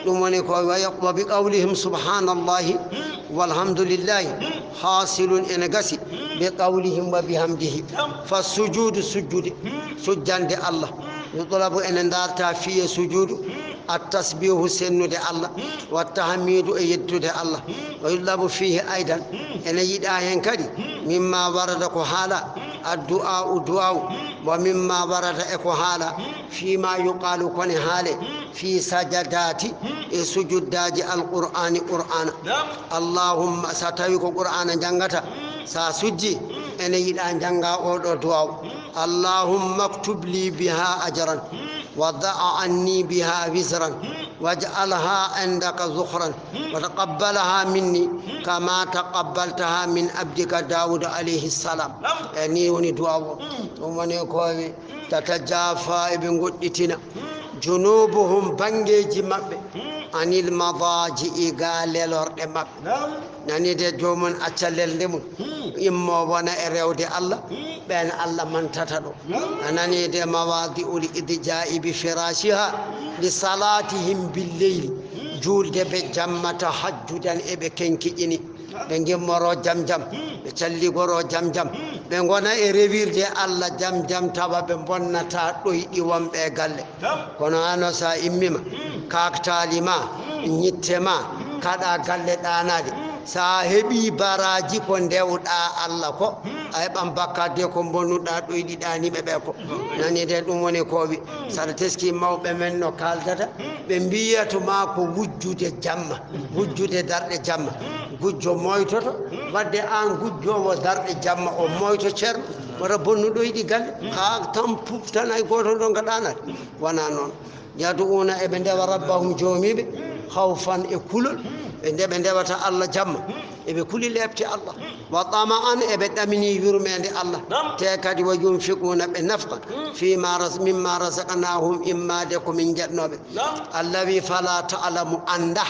ɗum woni ko wi, wa yaq-, wa bi qawlihim subhanallahi walhamdulillahi hasilun, ene gasi, bi qawlihim wa bihamdihi. Fa sujudu, sujjude, sujjande Allah. Yutlabu, ene darta fiye sujudu, at tasbihu, sennude Allah, wa tahmidu, e yettude Allah. Wa yutlabu fihi aidan, ene yiɗa hen kadi, mimma warada, ko haala, addu'a u du'a u, wa mimma warada, e ko haala, fima yuqalu, kone haale, fi sajadati, e sujuddaji alqur'ani, qur'ana. Allahumma, sa tawi ko qur'ana jangata, sa sujji, ene yiɗa janga oɗo du'a u. Allahumma aktub li biha ajran, wa da'a anni biha wizran, waj'alha indaka zukhran, wa taqabbalaha minni kama taqabbaltaha min abdika Dawud alayhi salam. E ni woni du'a o. Ɗum woni ko wi, tatajafa, eɓe goɗɗitina, junubuhum, bangeji maɓɓe, anil madaji'i, ga lelorɗe maɓɓe. Nani de, joomum acca lelde mum, immo wona e rewde Allah, ɓen Allah mantata ɗo. A nani de, mawadi'ul idja'i bi firashiha li salatihim bil leyli, julde ɓe jamma, tahajjudan, eɓe kenkiƴini. Ɓe gimmoro jam jam, ɓe calligoro jam jam, ɓe gona e rewirde Allah jam jam, tawa ɓe bonnata ɗoyɗi wonɓe e galle. Kono an o, sa immima, kaktali ma, ñitte ma, kaɗa galle ɗanade, sa heɓi baraji ko ndewɗa Allah ko, a heɓan bakkat de ko bonnuɗa ɗoyɗi ɗaniɓe ɓe ko. Nani de, ɗum woni ko wi, saɗa teski mawɓe men no kaldata, ɓe mbiyata ma ko wujjude jamma, wujjude darɗe jamma, gujjo moytoto, wadde an gujjowo darɗe jamma o moyto ceerno, wata bonnu ɗoyɗi galle, ha tan puf tan hay goto ɗon ka ɗanade. Wona noon. Yad'una, eɓe ndewa rabbahum, joomiɓe, khawfan, e kulol, ɓe nde ɓe ndewata Allah jamma, eɓe kuli leɓte Allah, wa tama'an, eɓe ɗamini yurmeende Allah, te kadi wa yunfiquna, ɓe nafqa, fima ras-, mimma razaqnahum, immade ko min jeɗnoɓe. Allah wi, fala ta'lamu, anda,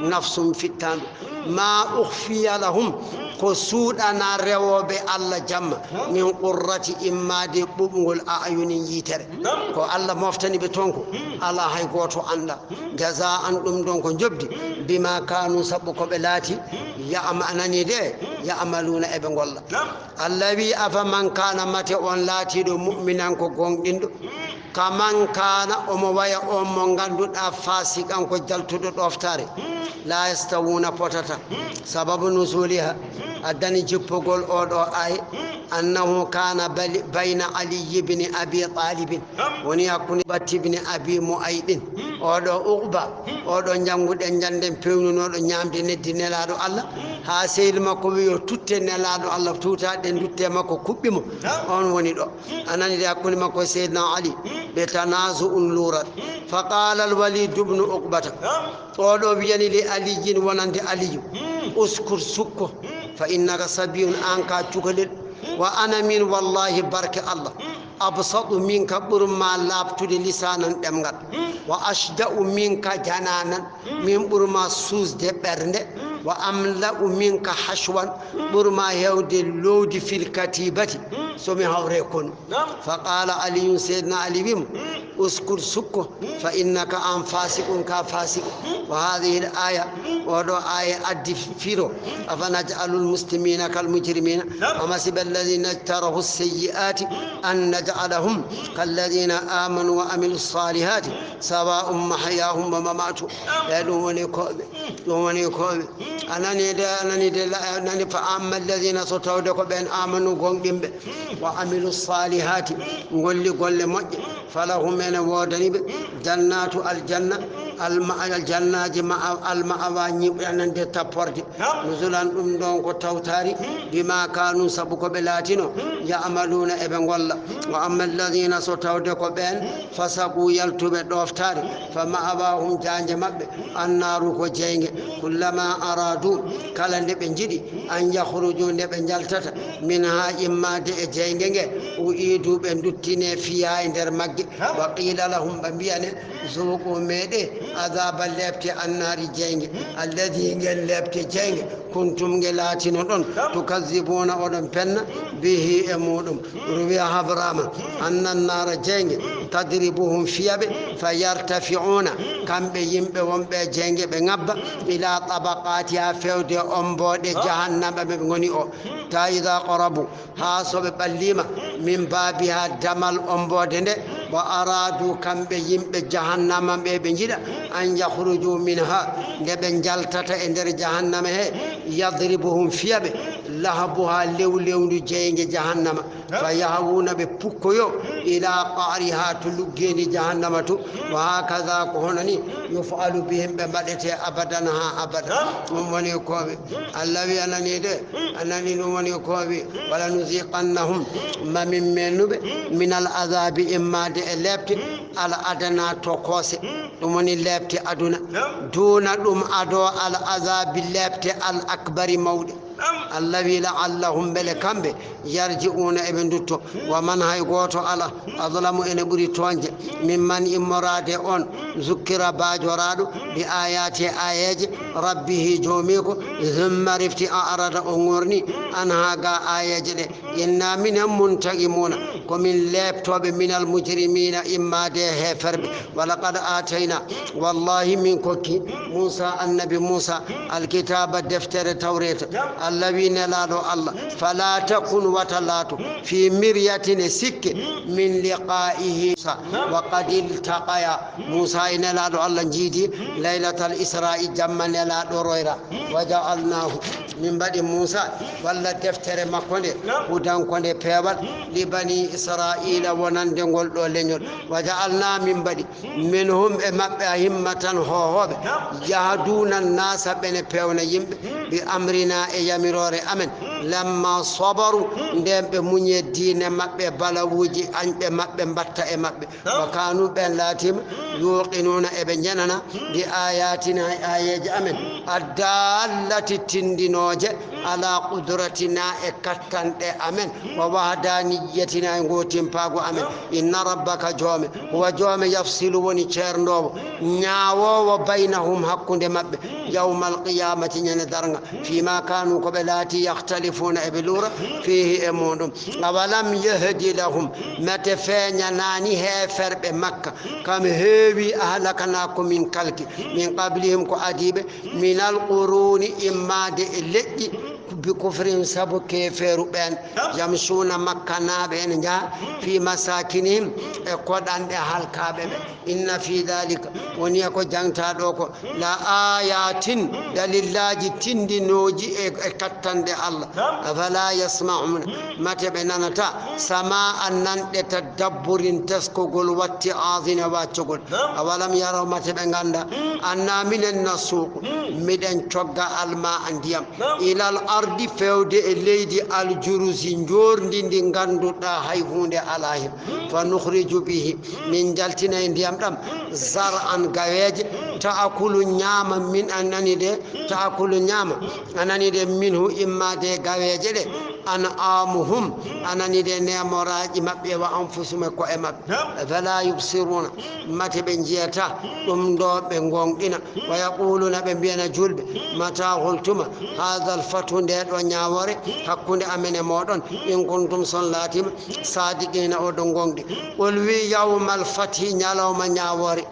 nafsum, fittandu, ma ukhfiya lahum, ko suuɗana rewoɓe Allah jamma, min qurrati, immade ɓuɓngol, a'yunin, yitere. Ko Allah moftani ɓe toon ko, ala hay gooto annda. Jaza'an, ɗum ɗon ko njoɓdi, bima kanu, sabu ko ɓe laati, ya'ma-, a nani de, ya'maluna, eɓe ngolla. Allah wi, afa man kana, mate on laatiɗo mu'minan, ko gonɗinɗo, kaman kana, omo waya on mo ngannduɗaa fasiqan, ko jaltuɗo ɗoftare. La yastawuna, potata. Sababu nuzuliha, addani jippugol oɗo ay, annahu kana bali-, bayna Ali ibn Abi Talib, woni hakkunde Batti ibn Abi Mu'aytin. Oɗo Uqba, oɗo jannguɗen, jannden, pewnunoɗo ñaamde neddi Nelaaɗo Allah, haa sehil makko wi yo tutte Nelaaɗo Allah, tuutaɗen dutte makko, kuɓɓi mo. On woni ɗo. A nani de hakkunde makko e Seydina Ali, ɓe tanazu'un luurat. Fa qala al Walid ibn Uqbata. Oɗo wiyani li Aliyin, wonande Aliyu. Uskur, sukko. Fa innaka sabiyun, an ka cukalel. Wa ana min, wallahi, barke Allah. Absatu minka, ɓurma laaɓtude, lisanan, ɗemngal. Wa ashda'u minka jananan. Min ɓurma suusde ɓernde, wa amla'u minka hashwan, ɓurma heewde loowdi fil katibati, so mi hawre konu. Fa qala Aliyun, Seydina Ali wimo, Uskut sukko, fa innaka an fasiqun, ka fasiqo. Wa hadhihi al-aya, oɗo aya addi firo, afa naj'alul muslimina kal mujrimina, am hasiba alladhina ijtarahu as-sayyi'ati an naj'alahum kalladhina amanu wa amilus salihati sawa'un mahyahum wa mamatuhum. E ɗum woni ko ɓe, ɗum woni ko ɓe. A nani de, a nani de, la-, a nani fa amma alladhina, so tawde ko ɓen amanu gonɗinɓe, wa amilu salihati, golli golle moƴƴe, falahum, ene woodani ɓe, jannatu aljanna, alma-, aljannaaji ma-, alma'awa ñiiɓanande tapporde, nuzulan, ɗum ɗon ko tawtaari, bima kanu, sabu ko ɓe laatino, ya'maluna, eɓe golla. Wa amma alladhina, so tawde ko ɓen fasaqu, yaltuɓe ɗoftaare, fa ma'awahum, jaanje maɓɓe, annaaru, ko jeynge. Kullama aradu, kala nde ɓe njiɗi, an yakhruju, nde ɓe njaltata, minha, immaade e jeynge nge, u'idu, ɓe duttine, fiha, e nder magge. Wa qila lahum, ɓe mbiyane, zuqu, meeɗe, adhaba, leepte, annaari, jeynge, alladhi, ngen leepte jeynge, kuntum, nge laatinoɗon, tukazzibuna, oɗon penna, bihi, e muɗum. Ruwiya, habrama, anna annara, jeynge, tadribuhum, fiya ɓe, fa yartafi'una, kamɓe yimɓe wonɓe e jeynge ɓe ngabba, ila tabaqatiha, fewde omboɗe jahannama ɓe ngoni o. Ta idha qarabu, haa so ɓe ɓallima, min babiha, damal omboɗe nde, wa aradu, kamɓe yimɓe jahannama ɓe, ɓe njiɗa, an yakhruju minha, nde ɓe njaltata e nder jahannama he, yadribuhum, fiya ɓe, lahabuha, lewlewndu jeynge jahannama, fa yahawuna, ɓe pukkoyo, ila qa'riha, to luggeendi jahannama to. Wa hakaza, ko hono ni, yuf'alu bihim, ɓe mbaɗete, abadan, haa abada. Ɗum woni ko ɓe, Allah wi, a nani de, a nani, ɗum woni ko wi, wala nuziqannahum, ma min mennuɓe, min al azabi, immaade e leepte, al adana, tokoose, ɗum woni leepte aduna, duna, ɗum ado al azabi, leepte al akbari, mawɗe. Allah wi, la'allahum, mbele kamɓe, yarji'una, eɓe ndutto. Wa man, hay gooto ala, azlamu, ene ɓuri toonje, mimman, immoraade on, zukkira, baajoraɗo, bi ayati, ayeeje, rabbihi, joomiiko, thumma, refti, a'rada, o ŋorni, anha, ga ayeeje ɗe. Inna minen, muntaqimuna, ko min leeptooɓe, minal mujrimina, immaade e heeferɓe. Wa laqad atayna, wallahi min kokki Musa, annabi Musa, alkitaba, deftere Tawreta. Allah wi, nelaɗo Allah, fala takun, wata laato, fi miryatin, e sikke, min liqa'ihi, wa qad iltaqaya. Musa e nelaɗo Allah njiidi laylatal isra'i, jamma nelaɗo royra. Wa ja'alnahu, min mbaɗi Musa, walla deftere makko nde, hudan, ko nde peewal, li bani Israila, wonande ngol ɗo leñol. Wa ja'alna, min mbaɗi, minhum, e maɓɓe, a'immatan, hoohooɓe, yahduna nasa, ɓene peewna yimɓe, bi amrina, e yamiroore amen, lamma sabaru, nden ɓe muñe diine maɓɓe, balawuuji añɓe maɓɓe mbatta e maɓɓe. Wa kanu, ɓen laatima, yuqinuna, eɓe njenana, bi ayatina, e ayeeje amen, addallati, tindinooje, ala qudratina, e kattanɗe amen, wa wahdaniyatina, e ngootimpaagu amen. Inna rabbaka, joome, huwa, joome, yafsilu, woni ceerndoowo, ñaawoowo, baynahum, hakkunde maɓɓe, yawmal qiyamati, ñande darnga, fima kanu, ko ɓe laati, yakhtalifuna, eɓe luura, fihi, e muɗum. Awalam yahdi lahum, mate feeñanaani heeferɓe Makka, kam heewi, ahlakana, ko min kalki, min qablihim, ko adiiɓe, minal quruni, immaade e leƴƴi, bi kufrihim, sabu keefeeru ɓeen, yamsuna, Makkanaaɓe ene njaha, fi masakinihim, e koɗanɗe halkaaɓe ɓe. Inna fi dhalika, woni e ko jangta ɗo ko, la ayatin, dalillaaji tindinooji e, e kattanɗe Allah. Afala yasma'una, mate ɓe nanata, sama'an, nanɗe, tadabburin, teskogol, watti, azina, waccogol. Awalam yaraw, mate ɓe ngannda, anna minen nasuuqu, miɗen cogga, alma'a, ndiyam, ilal ardi, fewde e leydi, aljurusi, njoorndi, ndi ngannduɗaa hay huunde alaa hen. Fa nukhriju bihi, min njaltina e ndiyam ɗam, zar'an, gaweeje, Ta'akulu ñaama min, a nani de, ta'akulu ñaama, a nani de, minhu imma de gaweeje ɗe, an'amuhum, a nani de, neemoraaji maɓɓe, wa anfusuhum e ko'e maɓɓe. Fala yubsiruna, mate ɓe njiyata ɗum ɗo ɓe ngoonɗina. Wa yaquluna, ɓe mbiyana julɓe, mata holtuma, hadha alfathu, nde ɗo ñaawoore hakkunde amen e mooɗon, in kuntum, son laatima, sadiqina, oɗon ngoonɗi. Qul wi, yawmal fathi, ñalawma ñaawoore,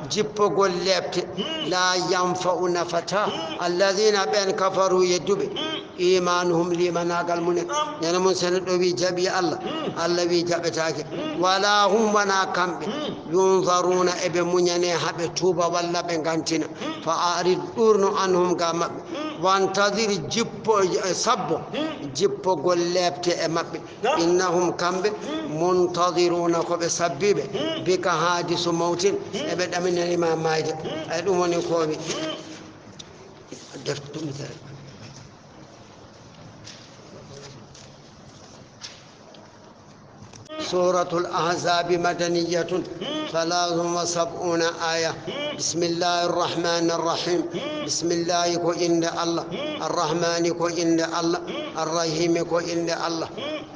jippogol leepte, la yanfa'u, nafata, alladhina, ɓen, kafaru, yedduɓe, imanuhum, limanaagal mumen. Ñande mum, so neɗɗo wi jaɓi Allah, Allah wi jaɓetaake. Wala hum, wona kamɓe, yunzaruna, eɓe muñane haɓe tuuba walla ɓe ngantina. Fa a'rid, ɗuurnu, anhum, ga maɓɓe. Wantadir, jippo, eh, sabbo, jippogol leepte e maɓɓe. Innahum, kamɓe, muntadiruna, ko ɓe sabbiiɓe. Bika hadisu mawtin, eɓe ɗaminanima maayde. Ay ɗum woni ko wi. Defte ɗum tere. Suratul Ahzabi madaniyatun, thalathun wa sab'una aya. Bismillahir Rahmanir Rahim. Bismillahi ko innde Allah. Ar-Rahmani ko innde Allah. Ar-Rahimi ko innde Allah.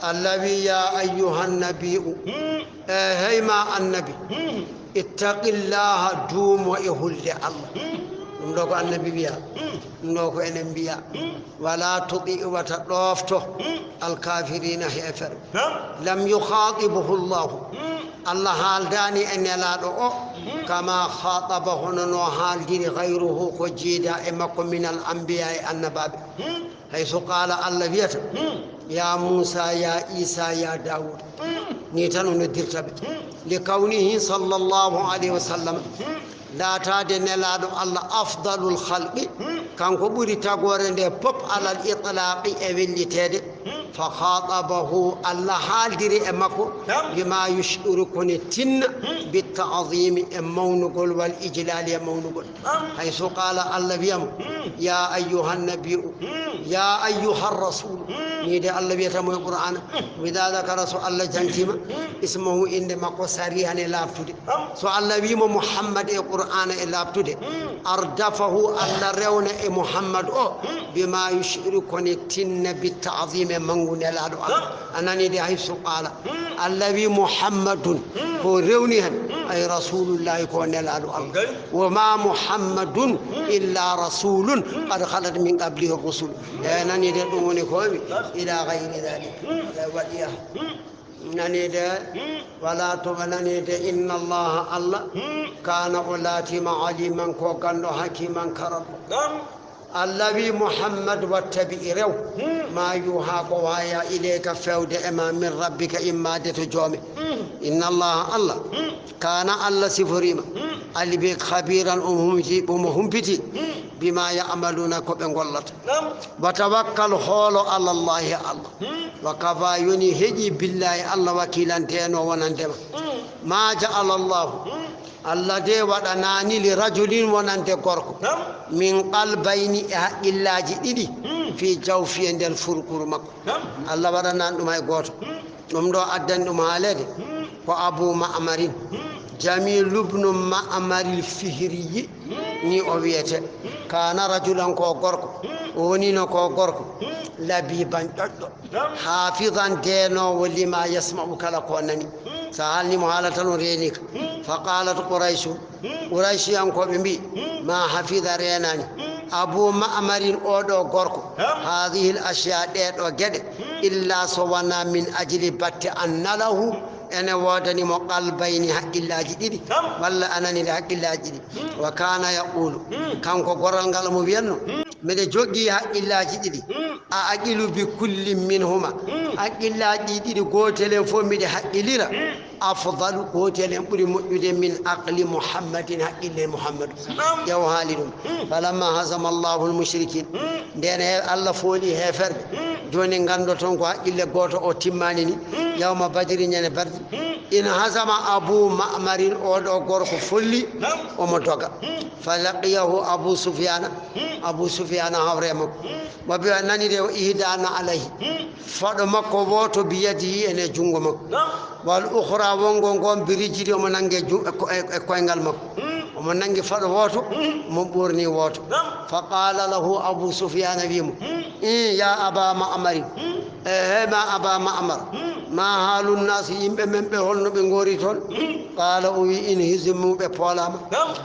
Allah wi, ya ayyuhan nabiyyu, e hey ma annabi, ittaqillaha, duumo e hulde Allah. Ɗum ɗo ko annabi wiya, ɗum ɗo ko enen mbiya. Wala tuti, wata ɗofto, alkafirina, heeferɓe. Lam yukhatibuhu Allahu, Allah haaldani e nelaɗo o, kama khataba, hono no haaldiri, ghayruhu, ko jiida e makko, min al anbiya, e annabaɓe. Haysu qala, Allah wiyata, ya Musa, ya Isa, ya Dawud. Ni tan o noddirta ɓe. Li kawnihi sallallahu alayhi wa sallam, laataade nelaaɗo Allah afdalul khalqi, kanko ɓuri tagoore nde pop alal itlaqi e welliteede. Fa khatabahu, Allah haaldiri e makko, bima yush'iru, kone tinna, bi ta'zimi, e mawnugol, wal ijlali, e mawnugol. Haysu qala, Allah wiya mo, ya ayyuhan nabiyyu, ya ayyuhar rasul. Ni de Allah wiyata mo e Qur'ana, wa idha dhakara, so Allah jantima ismahu, innde makko, sarihan, e laaɓtude. So Allah wimo Muhammad e Qur'ana e laaɓtude, ardafahu, Allah rewna e Muhammad o, bima yush'iru, kone tinna, bi ta'zimi, e mangu nelaɗo Allah. A nani de, haysu qala, Allah wi Muhammadun, ko rewni hen, ay rasulullahi, ko nelaɗo Allah. Wa ma Muhammadun illa rasulun qad khalat min qablihi rusul. E nani de, ɗum woni ko wi, ila ghayri dhalik. Wala waɗiya. Nani de, wala to nani de, inna Allah, Allah, kana, o laatima, aliman, ko ganndo, hakiman, karamɗo. Allah wi Muhammad, wattabi, rew, ma yuha, ko wahya, ilayka, fewde e ma, min rabbika, immade to joome. Inna Allah, Allah, kana, Allah siforima, ali, be, khabiran, omo humpiti, omo humpiti, bima ya'maluna, ko ɓe gollata. Wa tawakkal, hoolo, ala Allahi, Allah. Wa kafa, yoni, heƴi, billahi, Allah, wakilan, deenoowo wonande ma. Ma ja'ala Allahu, Allah de waɗanaani, li rajulin, wonande gorko, min qalbayni, e haqqillaaji ɗiɗi, fi jawfi, e nder furkuru makko. Allah waɗanaani ɗum hay gooto. Ɗum ɗo addani ɗum haaleede ko Abu Ma'marin, Jamilu bnu Ma'maril Fihriyi, ni o wiyete. Kana rajulan, ko gorko, o wonino ko gorko, labiban, ƴoƴɗo, hafizan, deenoowo, lima yasma'u, kala ko nani. So a haalni mo haala tan, o reeni ka. Fa qalat Qurayshun, Qurayshiyankooɓe mbi, ma hafiza, reenani Abu Ma'marin, oo ɗo gorko, hadhihi al ashya, ɗee ɗo geɗe, illa so wona min ajli, batte, anna lahu, ene woodani mo, qalbayni, haqqillaaji ɗiɗi, walla a nani de, haqqillaaji ɗiɗi. Wa kana yaqulu, kanko goral ngal omo wiyanno, miɗo jogii haqqillaaji ɗiɗi. A aqilu bi kullin minhuma, haqqillaaji ɗiɗi, gootel en fof miɗo haqqilira. Afdalu, gootel en ɓuri moƴƴude, min aqli Muhammadin, haqqille Muhammadu. Ƴeew haali ɗum. Falamma hazama Allahu al-mushrikin. Nden he Allah fooli heeferɓe. Jooni nganndoton ko haqqille gooto o timmaani ni. Yawma Badri, ñande Badri. In hazama Abu Ma'marin, oo ɗo gorko folli, omo doga. Fa laqiyahu Abu Sufyana. Abu Sufyana hawre makko. Wa bi, a nani de, wa ihdana alayhi. Faɗo makko wooto, bi yadihi, ene junngo makko. Wal ukhra, wonngo ngon, bi rijlihi, omo nannge ju-, e ko-, e, e koyngal makko. Mo nangi faɗo wooto, mo ɓorni wooto. Fa qala lahu Abu Sufyan, wi mo, "In ya Aba Ma'mar, eh, he ma Aba Ma'mar, ma halun nas, yimɓe men ɓe, holno ɓe ngori toon?" Qala, o wi, "In hizimu, ɓe poolama."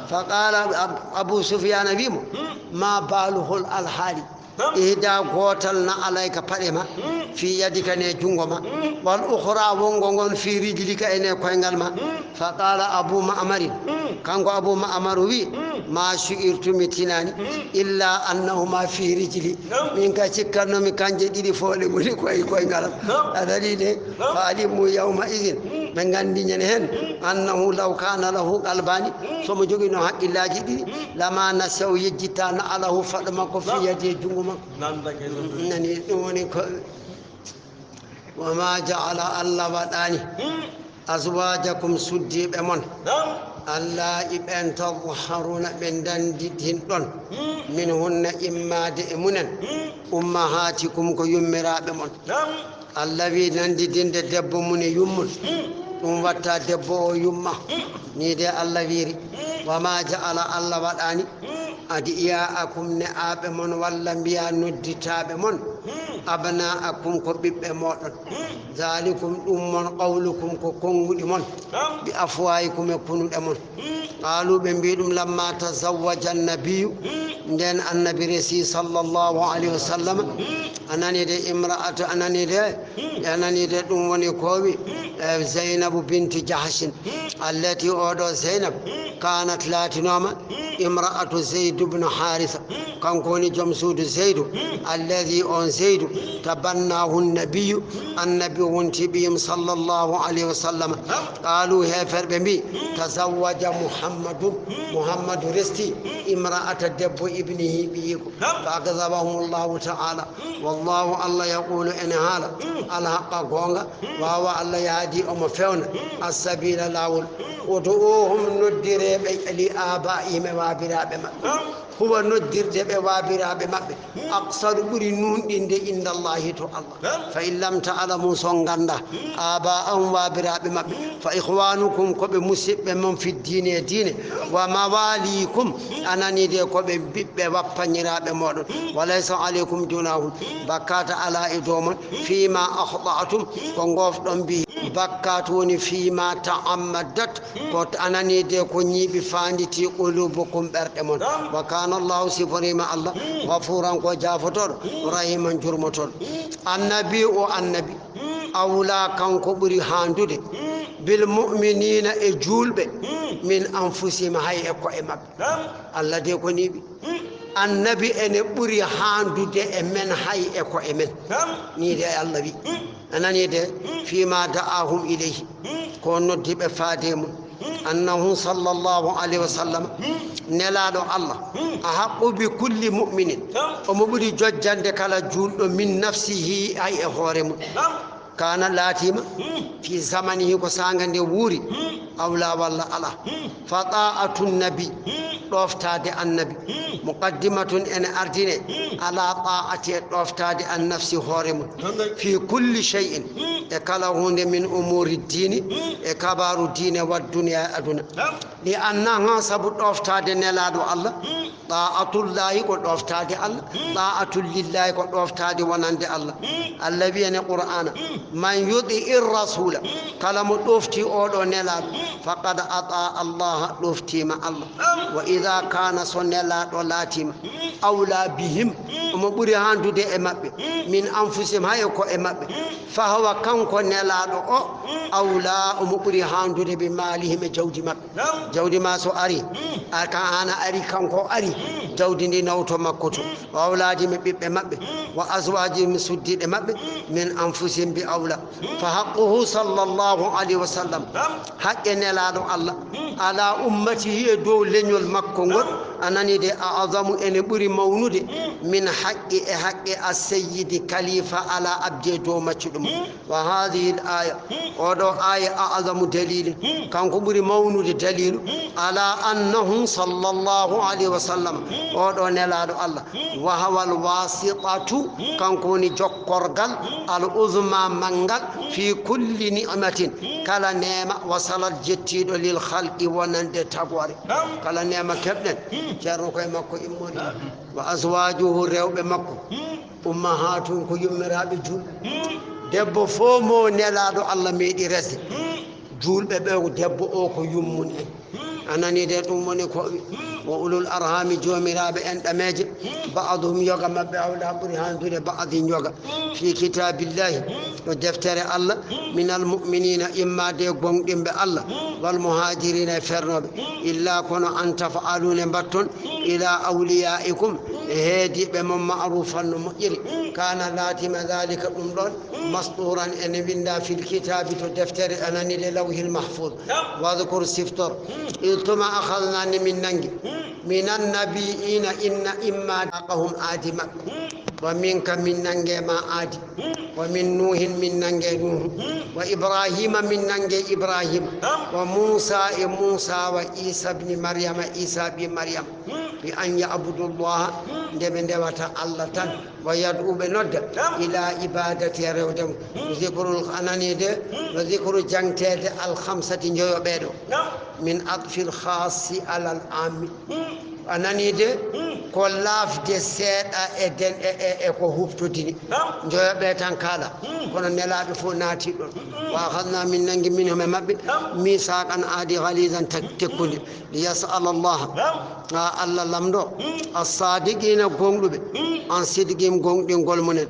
Fa qala Ab-, Abu Sufyan wi mo, "Ma balu, hol alhaali?" Ihda, gootal na alayka paɗe ma, fi yadika, ne junngo ma, wal ukhra, wonngo ngon, fi rijlika, ene koyngal ma. Fa qala Abu Ma'marin, kanko Abu Ma'mar wi, "Ma shu'irtu, mi tinani, illa annahuma fi rijli." Min ka cikkanno mi kanje ɗiɗi fof ɗe ngoni koye koyngal am. A nani de? Fa alimu yawma idin, ɓe nganndi ñande heen, annahu law kana lahu qalbani, so mo jogino haqqillaaji ɗiɗi, lama nasiya, o yejjitta na alahu faɗo makko, fi yadi, e junngo makko. Nani, ɗum woni ko, "Wa ma ja'ala, Allah waɗani, azwajakum, suddiiɓe mon, allaa'i ɓen, tadharuna, ɓe ndanditinɗon, minhunna, immaade e munen, ummahatikum, ko yummiraaɓe mon." Allah wi nandidinde debbo mum e yummum, ɗum watta debbo o yumma. Ni de Allah wiri, "Wa ma ja'ala, Allah waɗani, adiya'akum, ne'aaɓe mon, walla mbiya nodditaaɓe mon, abna'akum, ko ɓiɓɓe moɗon. Zalikum, ɗum mon, qawlukum, ko konnguɗi mon, bi afwahikum, e kunuɗe mon." Qaalu, ɓe mbi ɗum, "Lamma tazawwaja annabiyyu," nden annabi resi, sallallahu alayhi wa sallam, a nani de, imra'atu, a nani de, a nani de, ɗum woni ko wi, eh, Zaynabu bintu Jahshin, allati, oɗo Zaynab, kanat, laatinooma, imra'atu Zayd ibn Harisa, kanko woni joom suudu Zaydu, allazi, on Zaydu, tabannahu nabiyyu, annabi wonti ɓiyum, sallallahu alayhi wa sallam. Qaalu, heeferɓe mbi, "Tazawwaja Muhammadun, Muhammadu resti, imra'ata, debbo, ibnihi, ɓiyiiko." Fa akdhabahumullahu ta'ala. Wallahu, Allah, yaqulu, ene haala, alhaqqa, goonga. Wawa, Allah, yahdi, omo fewna, assabila, laawol. Ud'uhum, noddireeɓe, li abaihim, e waabiraaɓe maɓɓe. Huwa, noddirde ɓe waabiraaɓe maɓɓe, aqsaru, ɓuri nuunɗinde, inda Allahi, to Allah. Fa in lam ta'lamu, so on ngannda, abaahum, waabiraaɓe maɓɓe, fa ikhwanukum, ko ɓe musiɓɓe mon, fi diine, e diine, wa mawalikum, a nani de, ko ɓe ɓiɓɓe wappañiraaɓe mooɗon. Wa laysa alaykum junahun, bakkaata alaa e dow mon, fima akhta'tum, ko ngofɗon bihi, bakkaat woni fima ta'ammadat, ko a nani de, ko ñiiɓi, faanditi, qulubukum, ɓerɗe mon. Wa kana Allahu, siforiima Allah, ghafuran, ko jaafotooɗo, rahiman, jurmotooɗo. Annabi o annabi, awla, kanko ɓuri haandude, bil mu'minina, e juulɓe, min anfusihim, hay e ko'e maɓɓe. Allah de ko ni wi. Annabi ene ɓuri haandude e men hay e ko'e men. Ni de Allah wi. A nani de, fima da'ahum ilayhi, ko noddi ɓe faade mum. Annahu, sallallahu alayhi wa sallam, nelaaɗo Allah, ahaqqu bi kulli mu'minin, omo ɓuri jojjande kala juulɗo, min nafsihi, hay e hoore mum. Kana, laatiima, fi zamanihi, ko saanga nde wuuri, awla, walla ala. Fa ta'atu nabi, ɗoftaade annabi, muqaddimatun, ene ardine, ala ta'ati, e ɗoftaade an nafsi, hoore mum, fi kulli shay'in, e kala huunde, min umuri diini, e kabaaru diine, wa dunya, e aduna. Li annaha, sabu ɗoftaade nelaaɗo Allah, ta'atullahi, ko ɗoftaade Allah, ta'atul lillahi, ko ɗoftaade wonande Allah. Allah wi ene Qur'aana, man yuti'ir rasula, kala mo ɗofti oɗo nelaaɗo, faqad ata Allah, ɗoftiima Allah. Wa idha kana, so nelaaɗo laatiima, awla bihim, omo ɓuri haandude e maɓɓe, min anfusihim, hay e ko'e maɓɓe, fa huwa, kanko nelaaɗo o, awla, omo ɓuri haandude, bi malihim, e jawdi maɓɓe. Jawdi ma so ari, a, ka an a ari, kanko ari, jawdi ndi nawto makko to. O awlaadi mi ɓiɓɓe maɓɓe, wa azwaajihim, suddiiɗe maɓɓe, min anfusihim bi awla. Fa haqquhu, sallallahu alayhi wa sallam, haqqe nelaaɗo Allah, ala ummatihi, e dow leñol makko ngol, A nani de, a'zamu, ene ɓuri mawnude, min haqqi, e haqqe, as-sayyidi, kalifa, ala abdi, e dow maccuɗo mum. Wa hadhihi al-aya, oɗo aya, a'zamu dalilin, kanko ɓuri mawnude dalilu, ala annahu sallallahu alayhi wa sallam, oɗo nelaɗo Allah, wa huwa al-wasitatu, kanko woni jokkorgal, al-uzma, manngal, fi kulli ni'matin, kala neema, wasalat, jettiɗo, lil khalqi, wonande tagore. Kala neema keɓɗen, Ceerno, koye makko immori. Wa azwajuhu, rewɓe makko, ummahatun, ko yummiraaɓe julɓe. Debbo fof mo nelaaɗo Allah meeɗi resde, juulɓe ɓe, debbo o ko yummum en. A nani de, ɗum woni ko wi, wa ulul arhami, joomiraaɓe enɗameeje, ba'duhum, yoga maɓɓe, awla, ɓuri handude, ba'din, yoga, fi kitabillahi, ɗo deftere Allah, minal mu'minina, immaade e goongɗinɓe Allah, wal muhajirina, e fernooɓe, illa, kono, an taf'alu, nde mbaɗton, ila awliyaikum, e heediiɓe mon, ma'rufan, no moƴƴiri, kana, laatima, dhalika, ɗum ɗon, masturan, ene winnda, fil kitabi, to deftere, a nani de, lawhil mahfuz. Wadhkur, siftor, id, tuma, akhadna, nde min nanngi, minan nabiyina, inna, imma, mithaqahum, aadi maɓɓe. Wa minka, min nannge ma aadi. Wa min Nuhin, min nannge Nuhu. Wa Ibrahima, min nannge Ibrahima. Wa Musa, e Musa, wa Isa bni Maryama, Isa ɓii Maryama. Bi an ya'budu Allaha, nde ɓe ndewata Allah tan. Wa yad'u, ɓe nodda, ila ibadati, e rewde mo. Zikrul, a nani de, no zikru jangteede al khamsati, njoyo ɓeeɗo. Min atfil khassi alal ammi. A nani de, ko laafde seeɗa e den, e, e, e ko huftodini. Njoyo ɓe tan kaala. Kono nelaaɓe fof naati ɗon. Wa akhadna, min nanngi, minhum, e maɓɓe, misaqan, aadi, ghalizan, tek-, tekkude. Li yas'ala Allah, ha Allah lamndo, as-sadiqina, goongɗuɓe, an sidqihim, goongɗingol mumen.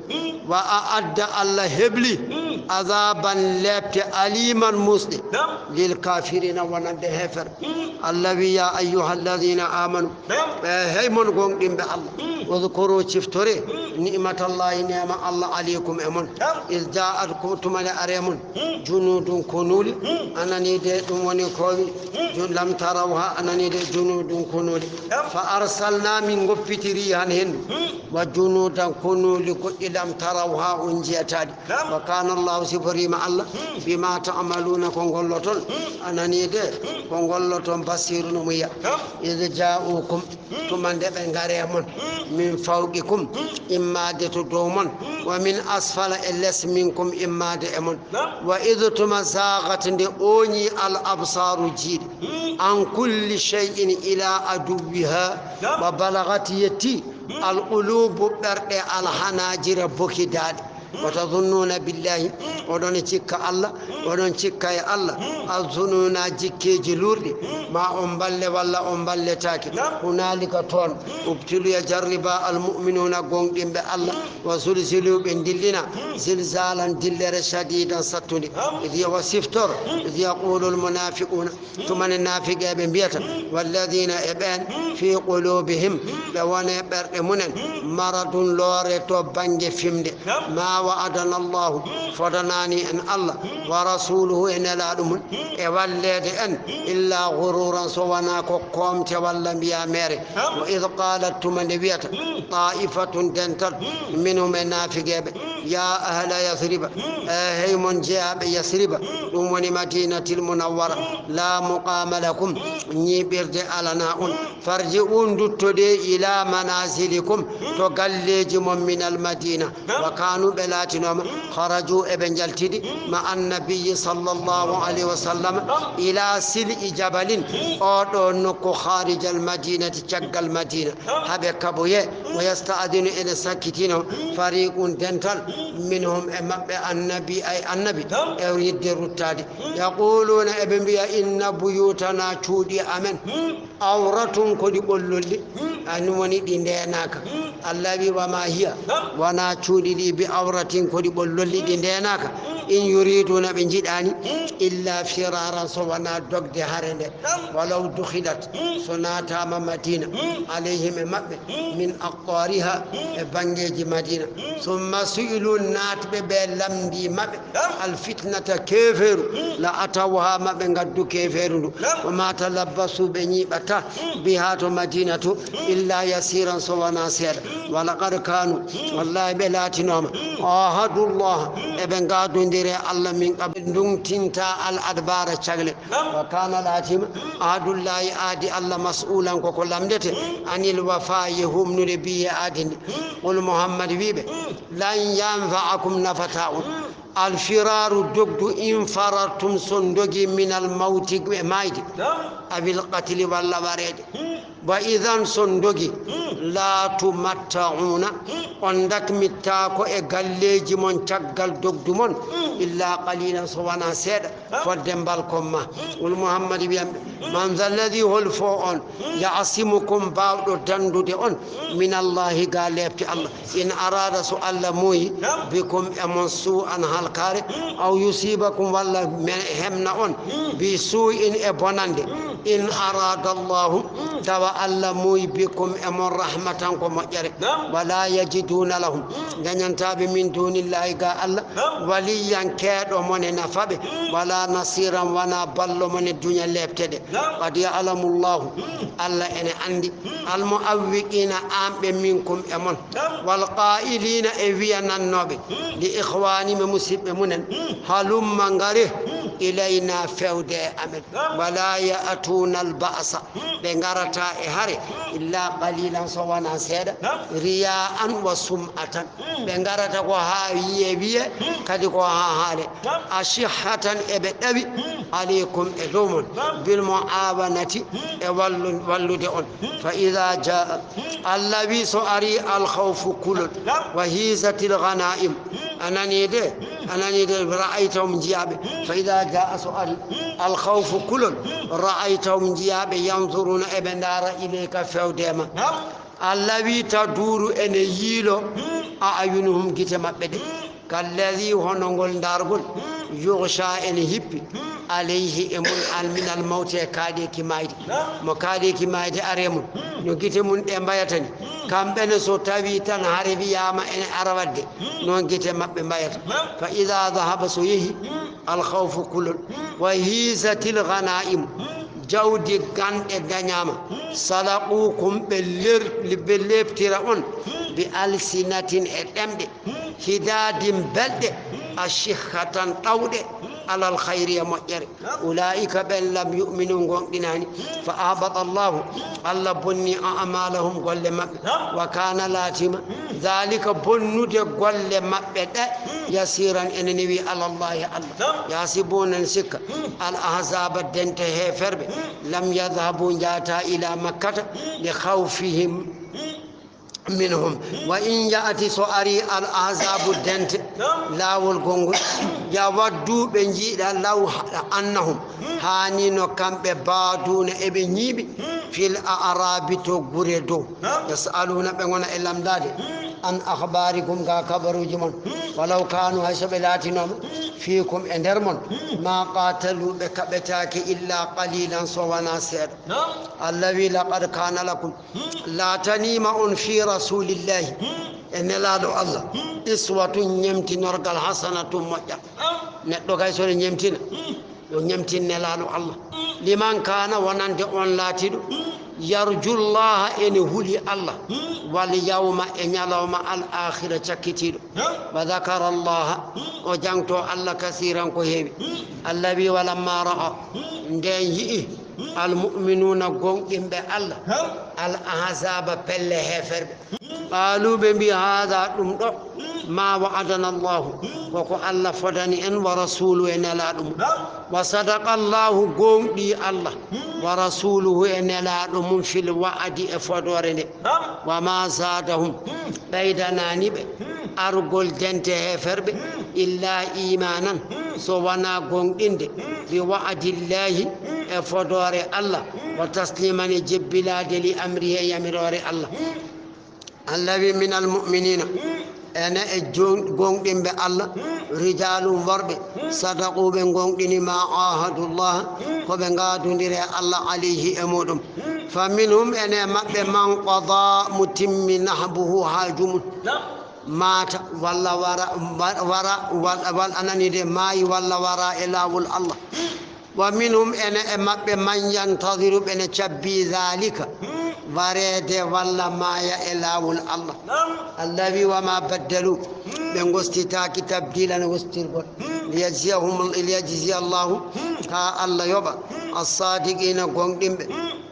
Wa a'adda, Allah hebli, azaban, lepte, aliman, musɗe, lil kafirina, wonande heefer. Allah wi, ya ayyuha alladhina amanu, ɓe, hey mon goongɗinɓe Allah, udhkuru, ciftore, ni'matallahi, neema Allah, alaykum, e mon, id ja'atkum, tuma nde ari e mon, junudun, konuuli, a nani de, ɗum woni ko wi, jun-, lam tarawha, a nani de, junudun, konuuli. Fa arsalna, min ngoppiti, rihan, henndu, wa junudan, konuuli goɗɗi, lam tarawha, on njiyataɗi. Wa kana Allahu, siforiima Allah, bima ta'maluna, ko ngolloton, a nani de, ko ngolloton, basirun, omo yiya. Id ja'ukum, tuma nde ɓe ngari e mon, min fawqikum, immaade to dow mon, wa min asfala, e les, minkum, immaade e mon. Wa id, tuma, zaghat, nde ooñi, al absaru, jiiɗe, an kulli shay'in, ila aduwwiha, wa balaghat, yetti, al qulubu, ɓerɗe, al hanajira, bokidaaɗe. Wa tazunnuna billahi, oɗon cikka Allah, oɗon cikka e Allah, azzununa, jikkeeji luurɗi, ma on mballe walla on mballetaake. Hunalika, toon, ubtiliya, jarriba, al mu'minuna, goongɗinɓe Allah, wa zulzilu, ɓe dillina, zilzalan, dillere, shadidan, sattunde. Id ya-, wa siftor, id yaqulu al munafiquna, tuma nde naafiqeeɓe mbiyata, walladina, e ɓeen, fi qulubihim, ɓe wone ɓerɗe mumen, maradun, loore to bannge fimde. Ma wa'adana Allahu, fodanaani en Allah, wa rasuluhu, e nelaaɗo mum, e walleede en, illa ghururan, so wonaa ko koomte walla mbiya meere. Wa id qalat, tuma nde wiyata, ta'ifatun, dental, minhum, e naafiqeeɓe, ya ahla Yasriba, e hey mon jeyaaɓe Yasriba, ɗum woni Madinatil Munawwara, la muqama lakum, ñiiɓirde alana on, farji'u, nduttoɗe, ila manazilikum, to galleeji mon, minal Madina. Wa kanu, ɓe laatinooma, kharaju, eɓe njaltidi, ma annabiyi sallallahu alayhi wa sallam, ila sil'i jabalin, oɗo nokku, kharijal Madinati, caggal Madina, haɓe kaɓoye. Wa yasta'dinu, ene sakkitino, fariqun, dental, minhum, e maɓɓe, annabi, ay annabi, e yidde ruttaade. Yaquluna, eɓe mbiya, inna buyutana, cuuɗi amen, awratun, ko ɗi ɓollolli, ani woni ɗi ndeenaaka. Allah wi, wa ma hiya, wona cuuɗi ɗi, bi awratin, ko ɗi ɓollolli, ɗi ndeenaaka. In yuriduna, ɓe njiɗaani, illa firaran, so wonaa dogde hare nde. Walaw dukhilat, so naataama Madina, alayhim, e maɓɓe, min aqtariha, e banngeeji Madina. Summa su'ilu, naatɓe ɓe lamndii maɓɓe, al fitnata, keefeeru, la atawha, maɓe ngaddu keefeeru ndu. Wa ma talabbasu, ɓe ñiiɓata, biha, to Madina to, illa yasiran, so wonaa seeɗa. Wa laqad kanu, wallahi ɓe laatinooma, ahadullah, eɓe ngaadondire Allah min qabl, ndungtinta al adbara cagle. Wa kana, laatima, ahadullahi, aadi Allah, mas'ulan, koko lamndete, anil wafa'i, e humnude, bihi, aadi ndi. Qul, Muhammad, wiiɓe, lan yanfa'akum, nafata on, al firaru, dogdu, in farartum, son dogi, min al mawti, e mayde, awil qatli, walla wareede. Wa idan, son dogi, la tumatta'una, on dakmittaako e galleeji mon caggal dogdu mon, illa qalilan, so wonaa seeɗa, fodde mbalkon ma. Qul, Muhammad, wiyan ɓe, man dha alladhi, hol fo on, ya'simukum, baawɗo dandude on, min Allahi, ga leepte Allah. In arada, so Allah muuyi, bikum, e mon, su'an, halkaare, aw yusibakum, walla men hemna on, bi su'in, e bonande. In arada Allahu, tawa Allah muuyi, bikum, e mon, rahmatan, ko moƴƴere. Wala yajiduna lahum, dañantaaɓe, min dunillahi, ga Allah, waliyan, keeɗo mone nafaɓe, wala nasiran, wona ballo mone duña leepte ɗe. Qad ya'lamu Allahu, Allah ene anndi, al mu'awwiqina, anɓe, minkum, e mon, wal qa'ilina, e wiyanannooɓe, li ikhwanihim, e musiɓɓe munen, halumma, ngare, ilayna, fewde e amen. Wala ya'tuna al ba'sa, ɓe ngarata e hare, illa qalilan, so wonaa seeɗa, riya'an wa sum'atan. Ɓe ngarata ko haa yiye wiye, kadi ko haa haale. Ashihhatan, eɓe ɗawi, alaykum, e dow mon, bil mu'awanati, e wallu-, wallude on. Fa idha jaa, Allah wi, so ari, al khawfu, kulol, wa hizatil ghanaim, a nani de, a nani de, ra'aytahum, njiyaɓe. Fa idha jaa, so ari, al khawfu, kulol, ra'aytahum, njiyaɓe, yanzuruna, eɓe ndaara, ilayka, fewde ma. Allah wi, taduru, ene yiilo, a ayunuhum, gite maɓɓe ɗe. Kalladhi, hono ngol ndaargol, yughsha, ene hippi, alayhi, e mum, al, min al mawti, e kaaɗeeki maayde. Mo kaaɗeeki maayde are mum, no gite mum ɗe mbayata ni, kamɓe ne, so tawi tan hare wiyaama ene ara waɗde, noon gite maɓɓe mbayata. Fa idha dhahaba, so yehi, al khawfu, kulol, wa hizatil ghanaim, jawdi ganɗe dañaama, salaqukum, ɓe ler-, ɓe leeptira on, bi alsinatin, e ɗemɗe, hidadin, belɗe, ashihhatan, ɗawɗe, alal khayri, e moƴƴere. Ulaika, ɓen, lam yu'minu, goonɗinaani. Fa ahbata Allahu, Allah bonni, a'malahum, golle maɓɓe. Wa kana, laatima, dhalika, bonnude golle maɓɓe ɗe, yasiran, ene newi, ala Allahi, Allah. Yahsibuna, ene sikka, al ahzaba, dente heeferɓe, lam yadhhabu, njaata, ila Makkata, li khawfihim minhum. Wa in ya'ti, so ari, al ahzabu, dente, laawol gonngol, yawaddu, ɓe njiɗa, law, annahum, haa ni no kamɓe, baaduna, eɓe ñiiɓi, fil a'rabi, to gure dow. Yas'aluna, ɓe ngona e lamndaade, an akhbarikum, ga kabaruuji mon. Walaw kanu, hay so ɓe laatinooma, fiikum, e nder mon, ma qatalu, ɓe kaɓetaake, illa qalilan, so wonaa seeɗa. Allah wi, laqad kana lakum, laataniima on, fi rasulillahi, e nelaaɗo Allah, iswatun, ñemtinorgal, hasanatun, moƴƴa. Neɗɗo kay, so ne ñemtina, yo ñemtin nelaaɗo Allah. Liman kana, wonande on laatiiɗo, yarjullaha, ene huli Allah, wal yawma, e ñalawma, al akhira, cakkitiiɗo. Wa dhakara Allaha, o jaŋto Allah, kasiran, ko heewi. Allah wi, walamma ra'a, nden yi'i, al mu'minuna, gonɗinɓe Allah, al ahzaba, pelle heeferɓe. Qaalu, ɓe mbi, haada, ɗum ɗo, ma wa'adana Allahu, koko Allah fodani en, wa rasuluhu, e nelaaɗo mum. Wa sadaqa Allahu, gooŋɗi Allah, wa rasuluhu, e nelaaɗo mum, fil wa'di, e fodoore nde. Wa ma zaadahum, ɓeydanaani ɓe argol dente heeferɓe, illa imanan, so wonaa gooŋɗinde, bi wa'dillahi, e fodoore Allah, wa tasliman, e jebbilaade, li amrihi, e yamiroore Allah. Allah wi, minal mu'minina, Ene e jon-, gonɗinɓe Allah, rijaalun worɓe, sadaqu ɓe gonɗini ma ahadullah, ko ɓe ngaadundiri e Allah alayhi e muɗum. Fa minhum ene maɓɓe man qada mo timmi nahbuhu haaju mum. Maata walla wara, wa-, wara, wal, wal anani de maayi walla wara e laawol Allah. Wa minhum ene e maɓɓe man yantadiru ɓene cabbi zalika. Wareede walla maaya e laawol Allah. Allah wi wa ma baddalu. Ɓe gostitaaki tabdilan gostirgol. Liyajziyahum, liyajziya Allahu, haa Allah yoɓa. As-sadiqina gonɗinɓe.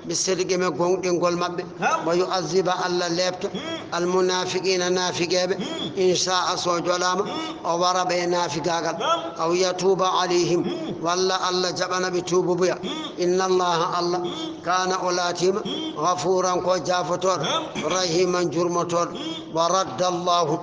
Bi sidqi me gonɗingol maɓɓe. Wa yu'azziba Allah leepta. Al munafiqina naafigeeɓe. In sha'a so jolaama. O wara ɓe e naafigaagal. Aw yatuuba alayhim. Walla Allah jaɓana ɓe tuububuya. Inna Allaha Allah. Kana o laatiima. Ghafuran ko jaafotooɗo. Rahiman jurmotooɗo. Wa radda Allahu.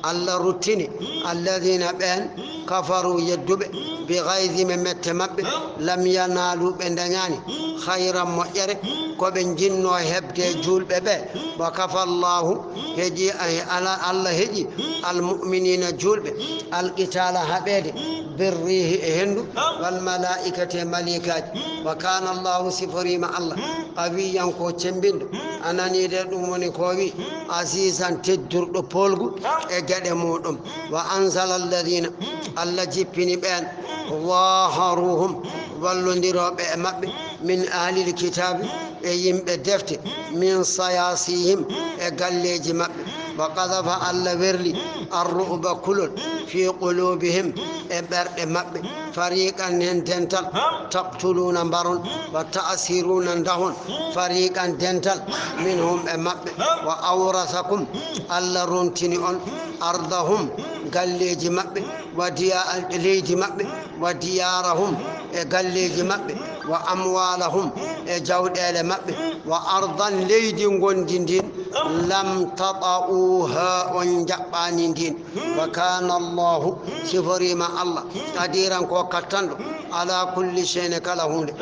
Allah ruttini. Alladhina ɓeen. Kafaru yedduɓe. Bi ghayzihim e mette maɓɓe. Lam yanalu ɓe dañaani. Khayran moƴƴere. Ko ɓe jinno heɓde juulɓe ɓe. Wa kafa Allahu. Heƴi, ay, ala, Allah heƴi, al mu'minina juulɓe, al qitaala haɓeede, birrihi e henndu, wal malaa'ikati e maliikaaji. Wa kana Allahu siforiima Allah, qawiyyan ko cemmbinɗo, anani de ɗum woni ko wi, azizan teddurɗo poolgu e geɗe muɗum. Wa anzala alladhina, Allah jippini ɓeen, zaharuhum, wallondirooɓe e maɓɓe, min ahlil kitaabi, e yimɓe defte, min sayasihim, e galleeji maɓɓe. Wa qadafa Allah werli arru'ba kulol fi qulubihim, e ɓerɗe maɓɓe. Fariqan hen dental, taqtuluna mbaron, wa ta'siruna dahon, fariqan dental, minhum e maɓɓe. Wa awrasakum, Allah rontini on, ardahum, galleeji maɓɓe, wa diya-, leydi maɓɓe, wa diyarahum, e galleeji maɓɓe, wa amwalahum, e jawɗeele maɓɓe, wa ardan, leydi ngondi ndin, lam tata'uha, on jaɓɓaani ndin. Wa kana Allahu, siforiima Allah, qadiran ko kattanɗo, ala kulli shay'in, kala huunde.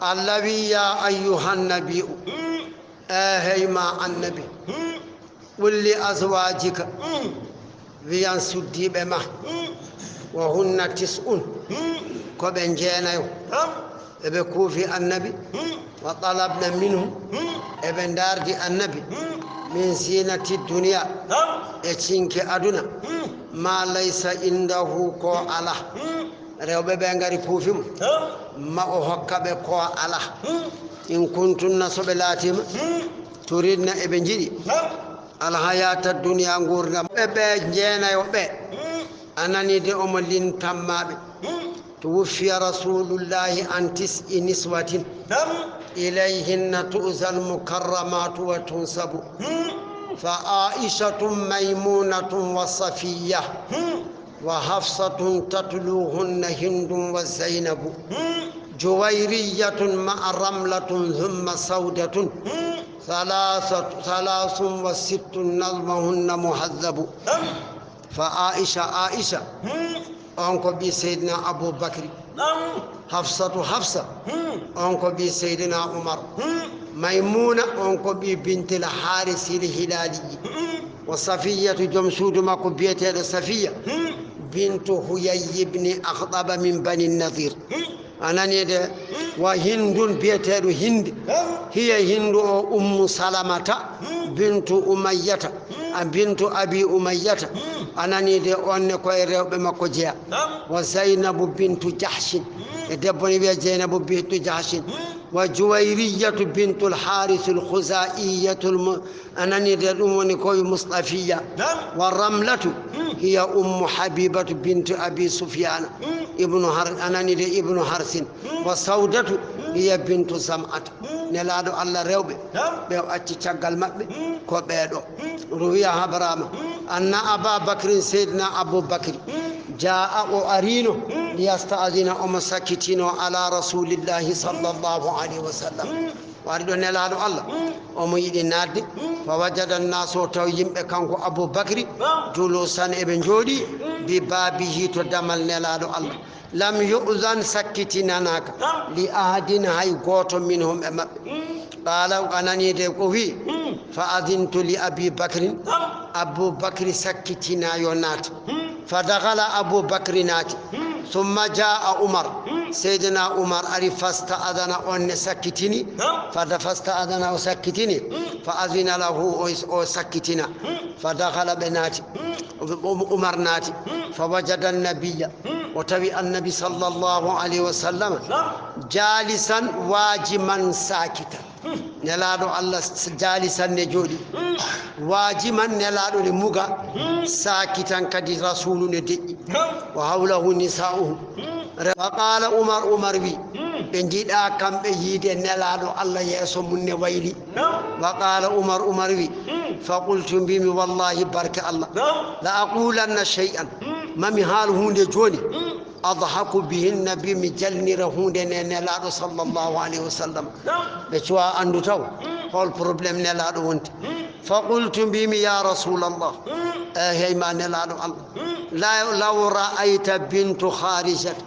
Allah wi, ya ayyuhan nabiyyu, e hey ma annabi, qul li azwajika, wiyan suddiiɓe ma, wa hunna tis'un, ko ɓe jeenayo, eɓe kuufi annabi, wa talabna minhu, eɓe ndaardi annabi, min zinati dunya, e cinki aduna, ma laysa indahu, ko ala. Rewɓe ɓe ngari kuufi mo, ma o hokka ɓe ko ala. In kuntunna, so ɓe laatiima, turidna, eɓe njiɗi, alhayata dunya, nguurndam. Ɓe ɓe jeenayo ɓe, anani de omo lintamma ɓe. Tuwuffiya rasulullahi an tis'i niswatin. Ilayhinna tu'zal mukarramatu wa tunsabu. Fa Aishatun Maymunatun wa Safiya. Wa Hafsatun tatluhunna Hindun wa Zaynabu. Juwayriyatun ma'a Ramlatun thumma Saudatun. Thalathat-, thalathun wa sittun nazmuhunna muhadhabu. Fa Aisha, Aisha, on ko ɓii Seydina Abu Bakri. Hafsatu, Hafsa, on ko ɓii Seydina Umar. Maymuna, on ko ɓii Bintil Harisil Hilaliyi. Wa Safiyatu, joom suudu makko biyeteeɗo Safiya, bintu Huyayyi ibni Akhdaba min Bani Nadir. A nanii de, wa Hindun biyeteeɗo Hindi. Hiya Hindu o Ummu Salamata bintu Umayyata, a bintu Abi Umayyata. A nanii de, on ne ko e rewɓe makko jeya. Wa Zaynabu bintu Jahshin. E debbo ne wiya Zaynabu bintu Jahshin. Wa Juwayriyatu bintul Harisul Khuzaiyatul mu-, a nanii de, ɗum woni ko wi Mustafiya. Wa Ramlatu, hiya Ummu Habibatu bintu Abi Sufyana. Ibnu Har-, a nanii de, Ibnu Harsin. Wa Saudatu, hiya bintu Zam'ata. Nelaaɗo Allah rewɓe, ɓe o acci caggal maɓɓe, ko ɓee ɗo. Ruwiya habarama, anna Aba Bakrin, Seydina Abu Bakri, jaa o arino, liyasta'zina, omo sakkitino, ala Rasulillahi sallallahu alayhi wa sallam. O ari ɗo Nelaaɗo Allah, omo yiɗi naatde, fa wajada nnaasa, o taw yimɓe, kanko Abu Bakri, julusan, eɓe njooɗi, bi baabihi, to damal Nelaaɗo Allah. Lam yu'zan, sakkitinanaaka, li ahadin, hay gooto, minhum, e maɓɓe. Qaala, a nanii de, o wi, fa adintu li Abi Bakrin, Abu Bakri sakkitina yo naat. Fa dakhala Abu Bakri naati. Summa jaa Umar. Seydina Umar ari fasta'adana, on ne sakkitini. Fa da-, fasta'adana, o sakkitini. Fa azina lahu, o, o sakkitina. Fa dakhala, ɓe naati. Um-, Umar naati. Fa wajada nabiyya. O tawi Annabi sallallahu alayhi wa sallam. Jalisan wajiman sakitan. Nelaaɗo Allah s-, jaali sanne jooɗi. Waajiman, Nelaaɗo ne muga, saakitan kadi Rasuulu ne deƴƴi. Wa hawlahu nisaa'uhu. Re-, wa qaala Umar, Umar wi, ɓe njiɗaa kamɓe yiide Nelaaɗo Allah yeeso mum ne wayli. Wa qaala Umar, Umar wi, fa qultu, mbimi, wallahi, barke Allah, la aqulanna shay'an, mami haal huunde jooni. Adhaku bihin nabi, mi jalnira huunde nde Nelaaɗo sallallahu alayhi wa sallam. Ɓe cuwa anndu taw hol problème Nelaaɗo wonti. Fa qultu, mbimi, ya Rasulallah, e hey ma Nelaaɗo Allah, la-, law ra'ayta bintu Kharijata,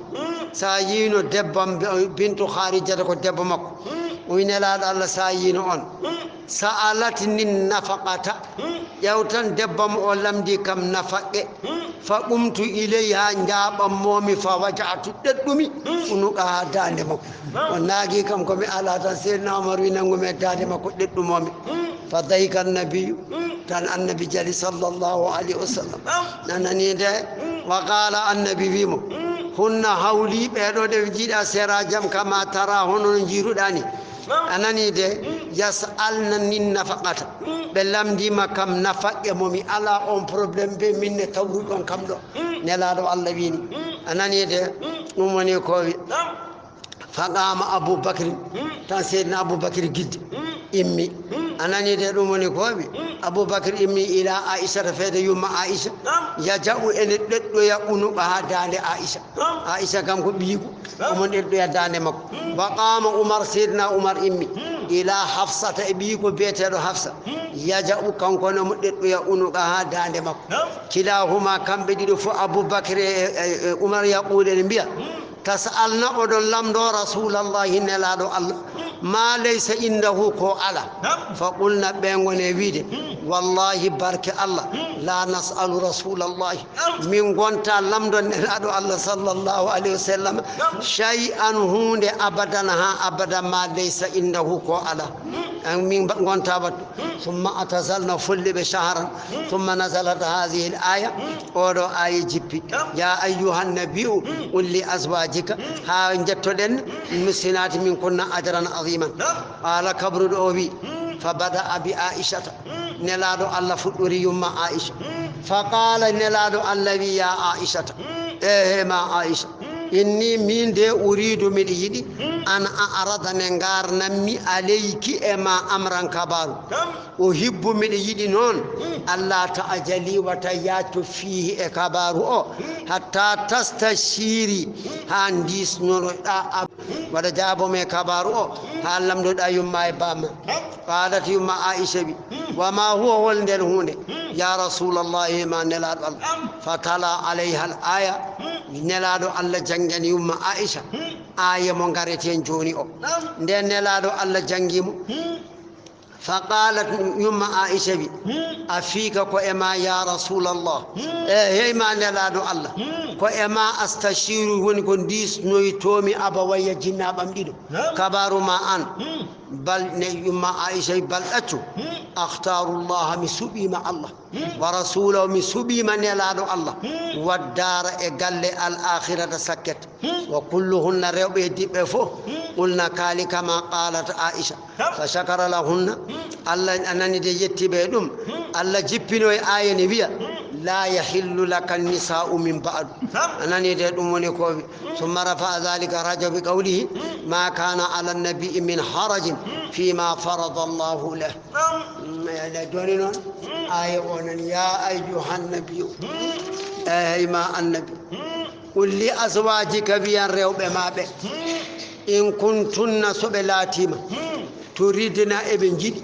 sa yiino debbo am, be-, bintu Kharijata ko debbo makko, o wi Nelaaɗo Allah, sa yiino on, sa'alatni nafaqata, ƴewtan debbo am o lamndi kam nafaqqe. Fa qumtu ilayha, njaaɓanmoomi, fa waja'tu, ɗeɗɗumi, unuqaha, daande makko. O naagi kam ko mi ala tan, Seydina Omar wi nanngu mi e daande makko, ɗeɗɗumoomi. Fa dahika annabiyu, tan Annabi jali sallallahu alayhi wa sallam. Nanani nde, wa qaala, Annabi wi mo, hunna hawli, ɓeeɗo ɗe jiiɗa seera jam, kama tara, hono no njiiruɗaa ni. A nanii de, yas'alna nin nafaqata. Ɓe lamndiima kam nafaqqe mo mi alaa on problème be min ne tawruɗon kam ɗo. Nelaaɗo Allah wiini. A nanii de, ɗum woni ko wi. Faqama Abu Bakri, tan Seydina Abu Bakri giddi, immi. A nanii de, ɗum woni ko wi. Abu Bakri immi ila Aisha, feede yumma Aisha. Yaja'u, ene ɗeɗɗoya unuqa haa daande Aisha. Aisha kam ko ɓiyiko. Omo ɗeɗɗoya daande makko. Wa qama Umar, Seydina Umar immi. Ila Hafsata, e ɓiyi ko biyeteeɗo Hafsa. Yaja'u, kanko ne omo ɗeɗɗoya unuqa haa daande makko. Kilahuma, kamɓe ɗiɗo fof, Abu Bakr e, e, e Umar, yaqul, ene mbiya, tas'alna, oɗon lamndo Rasulallahi, Nelaaɗo Allah, ma laysa indahu, ko ala. Fa qulna, ɓe ngone wiide, wallahi, barke Allah, la nas'alu Rasulallahi, min ngonta lamndo Nelaaɗo Allah sallallahu alayhi wa sallam, shay'an, huunde, abadan, haa abada, ma laysa indahu, ko ala. An min ba-, ngonta wattu. Summa atazalna, folli ɓe shahran. Summa nazalat hadhihi al-aya, oɗo aya jippi. Ya ayyuhan nabiyyu, qul li azwajika, haa jettoɗen, muhsinati min kunna ajran aziman. Qala kabruɗo o wi, fa bada'a bi Aishata. Nelaaɗo Allah fuɗɗori yumma Aisha. Fa qala, Nelaaɗo Allah wi, ya Aishata, ehe ma Aisha, inni, min de, uridu, miɗo yiɗi, an a'rada, nde ngarnammi, alayki, e ma, amran, kabaru. Uhibbu, miɗo yiɗi noon, alla ta'jali, wata yaaco, fiihi, e kabaru o, hatta tastashiri, haa ndiisnoɗa am. Waɗa jaabo me kabaaru o, haa lamndoɗaa yumma e baama. Qaalat, yumma Aisha wi, wa ma huwa, hol nden huunde? Ya Rasulallah, e ma Nelaaɗo Allah. Fa tala alayha al aya, Nelaaɗo Allah janngani yumma Aisha aaya mo ngareten jooni o. Nden Nelaaɗo Allah janngi mo. Fa qalat, yumma Aisha wi, a fiika ko e ma ya Rasulallah? E hey ma Nelaaɗo Allah, ko e ma astashiru, woni ko ndiisnoytoomi abawayya, jinnaaɓam ɗiɗo. Kabaaru ma an. Bal, ne yumma Aisha wi, bal ɗaccu. Akhtaru Allah, mi suɓiima Allah. Wa rasulahu, mi suɓiima Nelaaɗo Allah. Waddaara, e galle, al akhirata, sakket. Wa kulluhunna, rewɓe e diɓɓe fof, qulna, kaali, kama qalat Aisha. Fa shakara lahunna, Allah a nani de yetti ɓe ɗum. Allah jippino e aaya ne wiya, la yahillu laka nisa'u min ba'du. A nani de ɗum woni ko wi. Summa rafa'a dhalika raja bi qawlihi, ma kana ala nabi min harajin fima farada Allahu lah. Mm, e jooni noon, aaya o nani, ya ayyuhan nabiyyu, e hey ma annabi. Qul li azwajika, wiyan rewɓe ma ɓe, in kuntunna, so ɓe laatiima, turidna, eɓe njiɗi,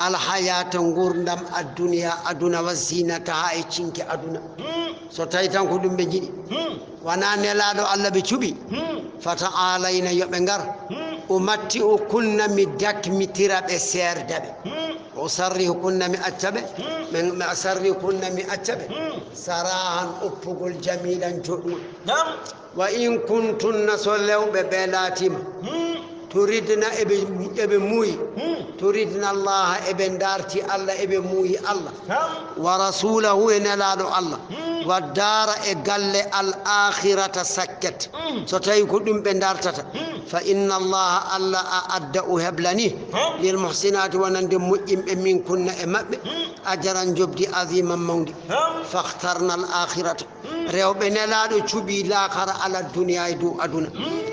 alhayata, nguurndam, adduniya, aduna, wa zinataha, e cinki aduna. So tawi tan ko ɗum ɓe njiɗi, wona Nelaaɗo Allah ɓe cuɓi, fa ta'alayna, yo ɓe ngar, umatti'ukunna, mi dakmitira ɓe, seerda ɓe. O sarri kunna mi acca ɓe, min mi sarri kunna mi acca ɓe. Sarahan uppugol jamilan joɗɗum. Wa in kuntunna so lewɓe ɓe laatima. Turidna eɓe, eɓe muuyi. Turidna Allaha eɓe darti Allah eɓe muuyi Allah. Wa rasulahu e nelaɗo Allah. Wa dara e galle al akhirata sakket. So tawi ko ɗum ɓe dartata. Fa inna Allaha Allah a adda o heblani. Lil muhsinati wonande moƴƴinɓe min kunna e maɓɓe. Ajaran jobdi aziman mawndi. Fakhtarna al akhirata. Rewɓe nelaɗo cuɓi laakara ala duniya e dow aduna.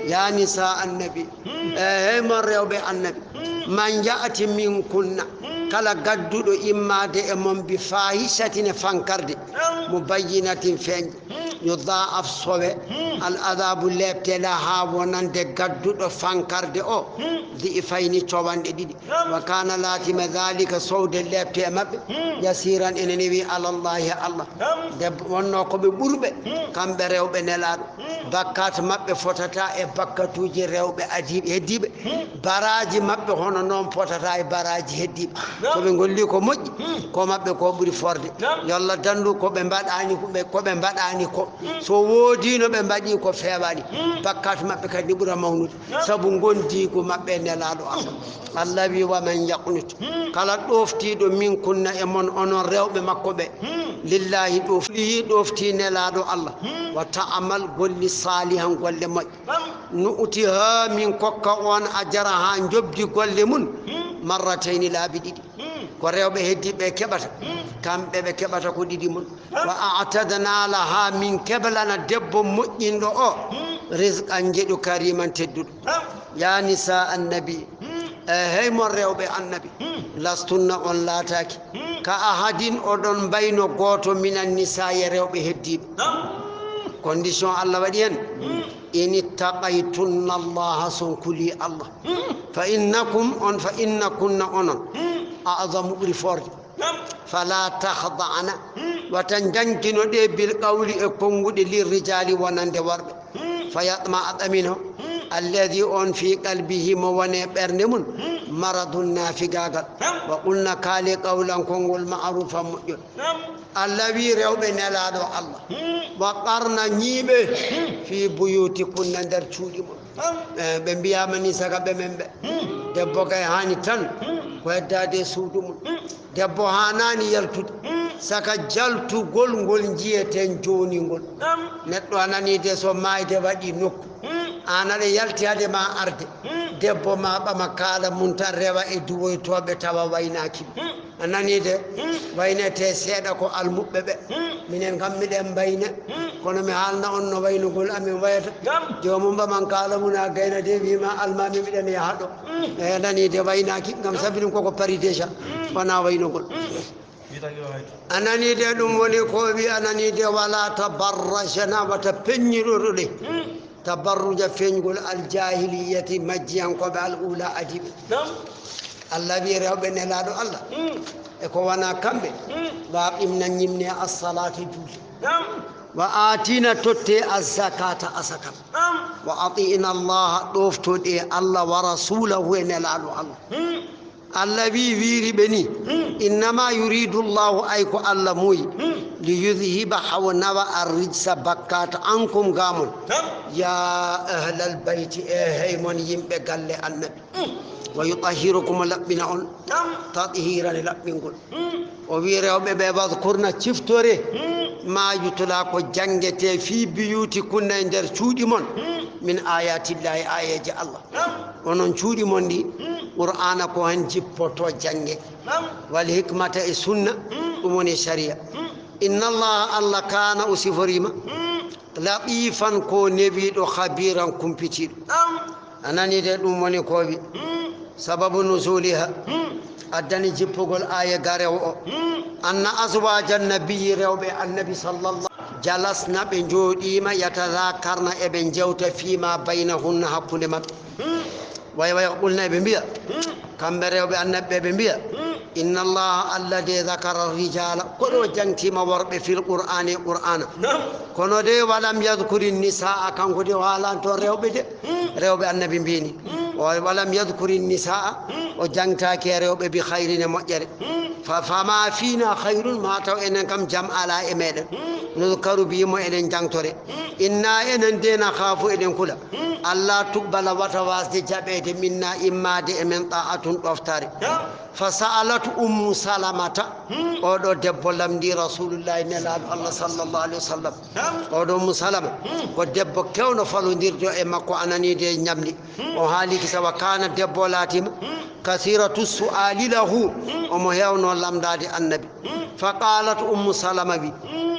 Ya nisa annabi. E hey mon rewɓe annabi. Man ya'ti min kunna. Kala gadduɗo immaade e mon bi fahishatin e fankarde. Mo bayyinatin feeñde. Yo daa'af sowe. Al adabu lepte la ha wonande gadduɗo fankarde o. Di ifayni cowanɗe ɗiɗi. Wa kana laatima dhalika sowde lepte e maɓɓe. Yasiran ene newi alallahi e Allah. Debbo wonno ko ɓe ɓurɓe. Kamɓe rewɓe nelaɗo. Bakkat maɓɓe fotata e bakkatuji rewɓe adiɓe heddiɓe. Baraji maɓɓe hono noon potata e baraji heddiɓe. Ko ɓe golli ko moƴƴi, ko maɓɓe ko ɓuri forde. Yo Allah dandu ko ɓe mbaɗani ko ɓe, ko ɓe mbaɗani ko. So woodino ɓe mbaɗi ko feewani. Bakkat maɓɓe kadi ɓura mawnude. Sabu gondigu maɓɓe nelaɗo Allah. Allah wi wa man yaqnut. Kala ɗoftiɗo min kunna e mon onon rewɓe makko ɓe. Lillahi ɗofti, ɗofti nelaɗo Allah. Wa ta'amal golli salihan golle moƴƴe. Nu'tiha min kokka on ajraha jobdi golle mun. Marratayni laabi ɗiɗi. Ko rewɓe heddiɓe keɓata. Kamɓe ɓe keɓata ko ɗiɗi mun. Wa a'tadna laha min keblana debbo moƴƴinɗo o. Rizqan jeɗu kariman tedduɗo. Ya nisa annabi. E hey mon rewɓe annabi. Lastunna on laataki. Ka ahadin oɗon mbayno gooto minan nisa e rewɓe heddiɓe. Condition Allah waɗi hen. In ittaqaytunna Allaha son kuli Allah. Fa innakum on fa innakunna onon. A'zamu ɓuri forde. Fala takhda'na. Wata jankino ɗe bil qawli e konguɗe lirrijali wonande worɓe. Fa yatma a ɗamino. Alladhi on fi qalbihi mo wone ɓernde mun. Maradun nafigagal. Wa qulna kaali qawlan konngol ma'rufan moƴƴol. Allah wi rewɓe nelaɗo Allah. Wa qarna ñiiɓe. Fi buyutikunna nder cuuɗi mon. Eh, ɓe mbiyama ni saka ɓe men ɓe. Debbo kay hani tan. Ko heddade e suudu mum. Debbo hanani yaltude. Saka jaltugol ngol jiyeten joni ngol. Neɗɗo anani de so mayde waɗi nokku. An aɗa yalti hade ma arde. Debbo ma ɓama kaala mum tan rewa e duwoytoɓe tawa waynaki. A nanii de? Waynete seeɗa ko almuɓɓe ɓe. Minen kam miɗen mbayna. Kono mi haalna on no waynugol amin wayata. Joomum ɓaman kaala mum a gayna de wima almami miɗen yaha ɗo. E nanii de waynaaki ngam sabi ɗum koko pari déjà. Wona waynugol. A nanii de ɗum woni ko wi a nanii de wala tabarrajana wata peññiroɗo ɗe. Tabarruja feeñgol aljahiliyati majjiyankooɓe al ula adiɓe. Allah wi rewɓe nelaɗo Allah e ko wona kamɓe. Wa aqimna ñimne assalata julde. Wa atina totte azzakata asakal. Wa atina allaha ɗoftoɗe Allah wa rasulahu e nelaɗo Allah. Allah wi wiri ɓe ni. Innama yuridu llahu ay ko Allah muyi. Li yudhiba haw nawa arrijsa bakkata ankum gamon. Ya ahlal bayti e hey mon yimɓe galle annabi. Wa yutahhirukum laɓɓina on. Tathirane laɓɓingol. O wi rewɓe ɓe wadkurna ciftore. Ma yutla ko jangete fi biyuti kunna e nder cuuɗi mon. Min ayatillahi ayeje Allah. Onon cuuɗi mon ɗi. Qur'ana ko hen jippoto jange. Wal hikmata e sunna. Ɗum woni sharia. Inna allaha Allah kana o siforima. Latifan ko newiɗo khabiran kumpitiɗo. A nanii de ɗum woni ko wi. Sababu nuzuliha. Addani jippugol aya garewo o. Anna azwaja nabiyyi rewɓe annabi sallallahu. Jalasna ɓe jooɗima yatadakarna eɓe jewta fima baynahunna hakkunde maɓɓe. Way way qulna eɓe mbiya. Kamɓe rewɓe annabi ɓe ɓe mbiya. Inna allaha allah de zakara rijala ko ɗo jangtima worɓe fil qur'ani e qur'ana. Kono de walam yadkuri nisaa kanko de o haalanto rewɓe de. Rewɓe annabi mbini. O, walam yadkuri nisaa, o jangtaaki e rewɓe bi khayrin e moƴƴere. Fa, fama fina khayrun, ma taw enen kam jam ala e meɗen. Nudkaru bi mo eɗen jangtore. Inna enen de nakhafu eɗen kula. Alla tuqbala wata wasde jaɓeede minna immade e men ta'atun ɗoftare. Fa sa'alat Ummu Salamata, oɗo debbo lamndi Rasulullahi nelaaɗo Allah sallallahu alaihi wasallam. Oɗo Ummu Salama, ko debbo kewno falondirde e makko, a nani de ñamli. O haali kisa wa kana debbo laatima, kasiratu su'ali lahu, omo hewno lamndaade Annabi. Fa qalat Ummu Salama wi,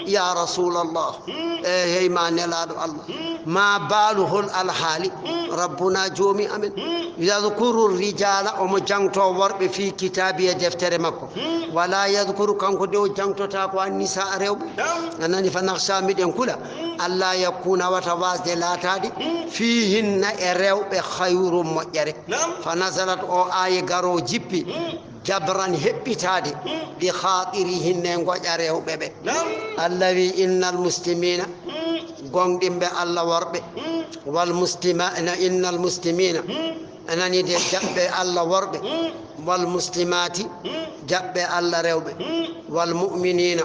ya Rasulallah, e hey ma nelaaɗo Allah, ma baalu hol alhaali, Rabbuna joomi amen, yadkuru rijala, omo jangto worɓe fi kitabi e deftere makko, wala yadkuru, kanko de o jangtota ko annisa rewɓe. A nani, fa nakhsha miɗen kula, alla yakuna wata wasde laataade, fihinna e rewɓe khayrun moƴƴere. Fa nazalat, o aaye garo jippi, jabran heɓɓitaade, bi khatirihinna e ngoƴa rewɓe ɓe. Alla wi, innal muslimina, gonɗinɓe Alla worɓe, wal muslima, innal muslimina, a nani de, jaɓɓe Alla worɓe, wal muslimati, jaɓɓe Alla rewɓe, wal mu'minina,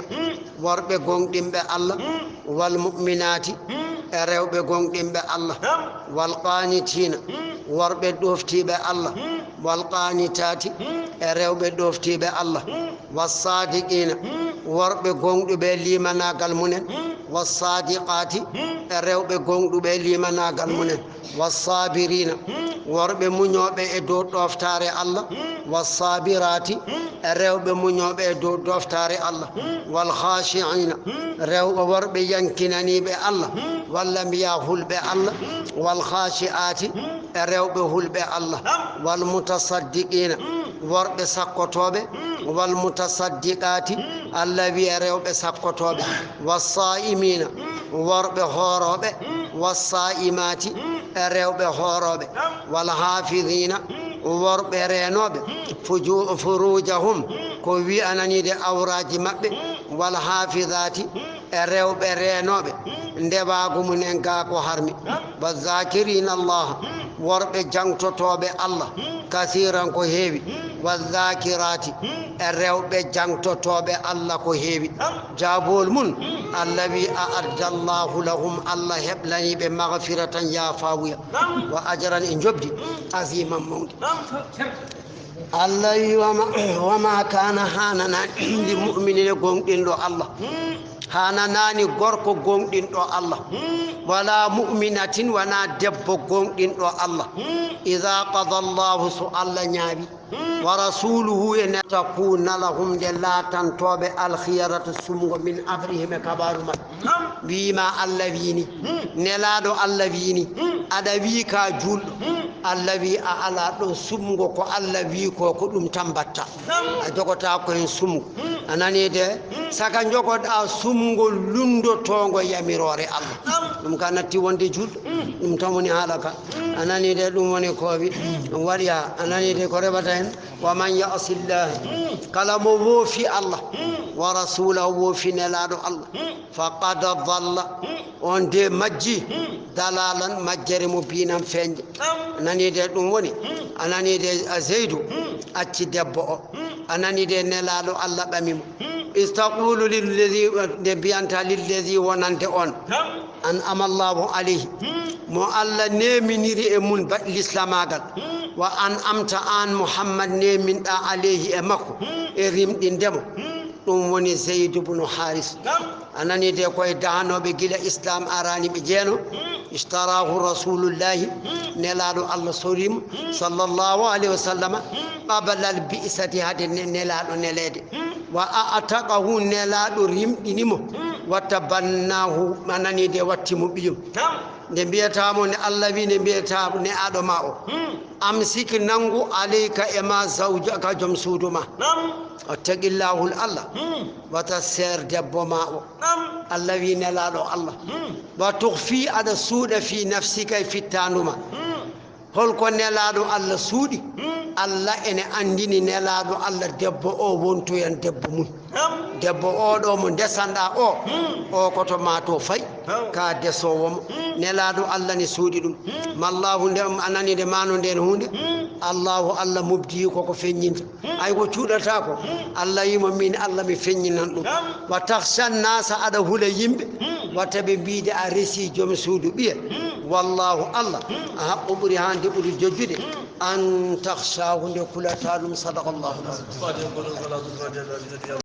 worɓe gonɗinɓe Alla, wal mu'minati, e rewɓe gonɗinɓe Alla, wal qanitina, worɓe ɗoftiiɓe Alla, wal qanitati, e rewɓe ɗoftiiɓe Alla, was sadiqina, worɓe gonɗuɓe limanaagal munen, was sadiqati, e rewɓe gonɗuɓe limanaagal munen, was sabirina, worɓe muñooɓe e dow ɗoftaare Alla, was sabirati, e rewɓe muñooɓe e dow ɗoftaare Alla, wal khashi'ina, rewɓe worɓe yankinaniiɓe Alla, wal anbiya hulɓe Alla, wal khashi'ati, e rewɓe hulɓe Alla, wal mutasaddiqina, worɓe sakkotooɓe, wal mutasaddiqati, Alla wi e rewɓe sakkotooɓe, was sa'imina, worɓe hoorooɓe, was sa'imati, e rewɓe hoorooɓe, wal hafidina, worɓe reenooɓe, fuju-, furujahum, ko wi'ananiide awraaji maɓɓe, wal hafidati, e rewɓe reenooɓe ndewaagu mumen gaa ko harmi. Wa zakirina Allah, worɓe jangtotooɓe Allah, kasiran ko heewi. Wa zakirati, e rewɓe jangtotooɓe Allah ko heewi. Jaabol mun, Allah wi, a addallahu lahum, Allah heblani ɓe magfiratan yaafawuya. Wa ajran e njobdi, aziman mawɗi. Allah wi, wama, wama kana hananani li mu'minina gonɗinɗo Allah. Hananani gorko gonɗinɗo Allah. Wala mu'minatin wana debbo gonɗinɗo Allah. Idha qada Allahu so Allah ñaawi. Wa rasuluhu e ne takuna lahum de laatantoɓe alkhiyaratu sumgo min amrihim e kabaru maɓɓe. Wiima Allah wiini, nelaaɗo Allah wiini, aɗa wii ka juulɗo, Allah wii a ala ɗon sumgo ko Allah wii ko, ko ɗum tan mbatta. A jogota ko hen sumgo. A nani de, saka jogoɗa sumgo lundotongo yamiroore Allah. Ɗum ka natti wonde juulɗo. Ɗum tan woni haala ka. A nani de, ɗum woni ko wi-, ɗum waɗi ha. A nani de ko reɓata hen. Wa man ya'si Allah, kala mo woofi Allah, wa rasulahu, woofi nelaaɗo Allah, faqad dalla, on de majji, dalalan, majjere mo binan feñde. A nani de, ɗum woni, a nani de, a Zeydu acci debbo o. A nani de, nelaaɗo Allah ɓami mo. Is taqulu lilladi, nde mbiyanta lilladi wonande on. An'ama Allahu alayhi, mo Allah neeminiri e mun ba-, lislamagal. Wa an'amta, an Muhammad neeminɗa alayhi e makko, e rimɗinde mo. Ɗum woni Zeydu bunu Haris. A nani de, koye dahanooɓe gila Islam arani ɓe jeeno. Ishtarahu Rasulullahi, nelaaɗo Allah sori mo, sallallahu alayhi wa sallama, qabla al bi'sati, hade ne-, nelaaɗo neleede. Wa a'taqahu, nelaaɗo rimɗini mo. Wa tabannahu, a nani de, watti mo ɓiyum. Nde mbiyata mo ne Allah wi, nde mbiyata ne aɗo ma o. Amsik, nangu, alayka, e ma, zawjaka, joom suudu ma. Wattaqillahul Allah. Wata seer debbo ma o. Allah wi nelaaɗo Allah. Wa tukhfi, aɗa suuɗa, fi nafsika, e fittaandu ma. Holko nelaaɗo Allah suuɗi? Allah ene anndini Nelaaɗo Allah debbo o wontoyan debbo mum. Debbo o ɗo mo ndesanɗa o, o koto ma to fay, ka desoowo mo. Nelaaɗo Allah ne suuɗi ɗum. Mallahu nde a nani nde mano nden hunde. Allahu Allah mubdi koko feññinta. Ay ko cuuɗata ko. Allah yimo min Allah mi feññinan ɗum. Wa takhsha nasa aɗa hula yimɓe. Wata ɓe mbiide a resi joom suudu ɓiye. Wallahu Allah a haqqu ɓuri hande ɓuri jojjude. An takhshahu nde kulata ɗum. Sadaqallahu.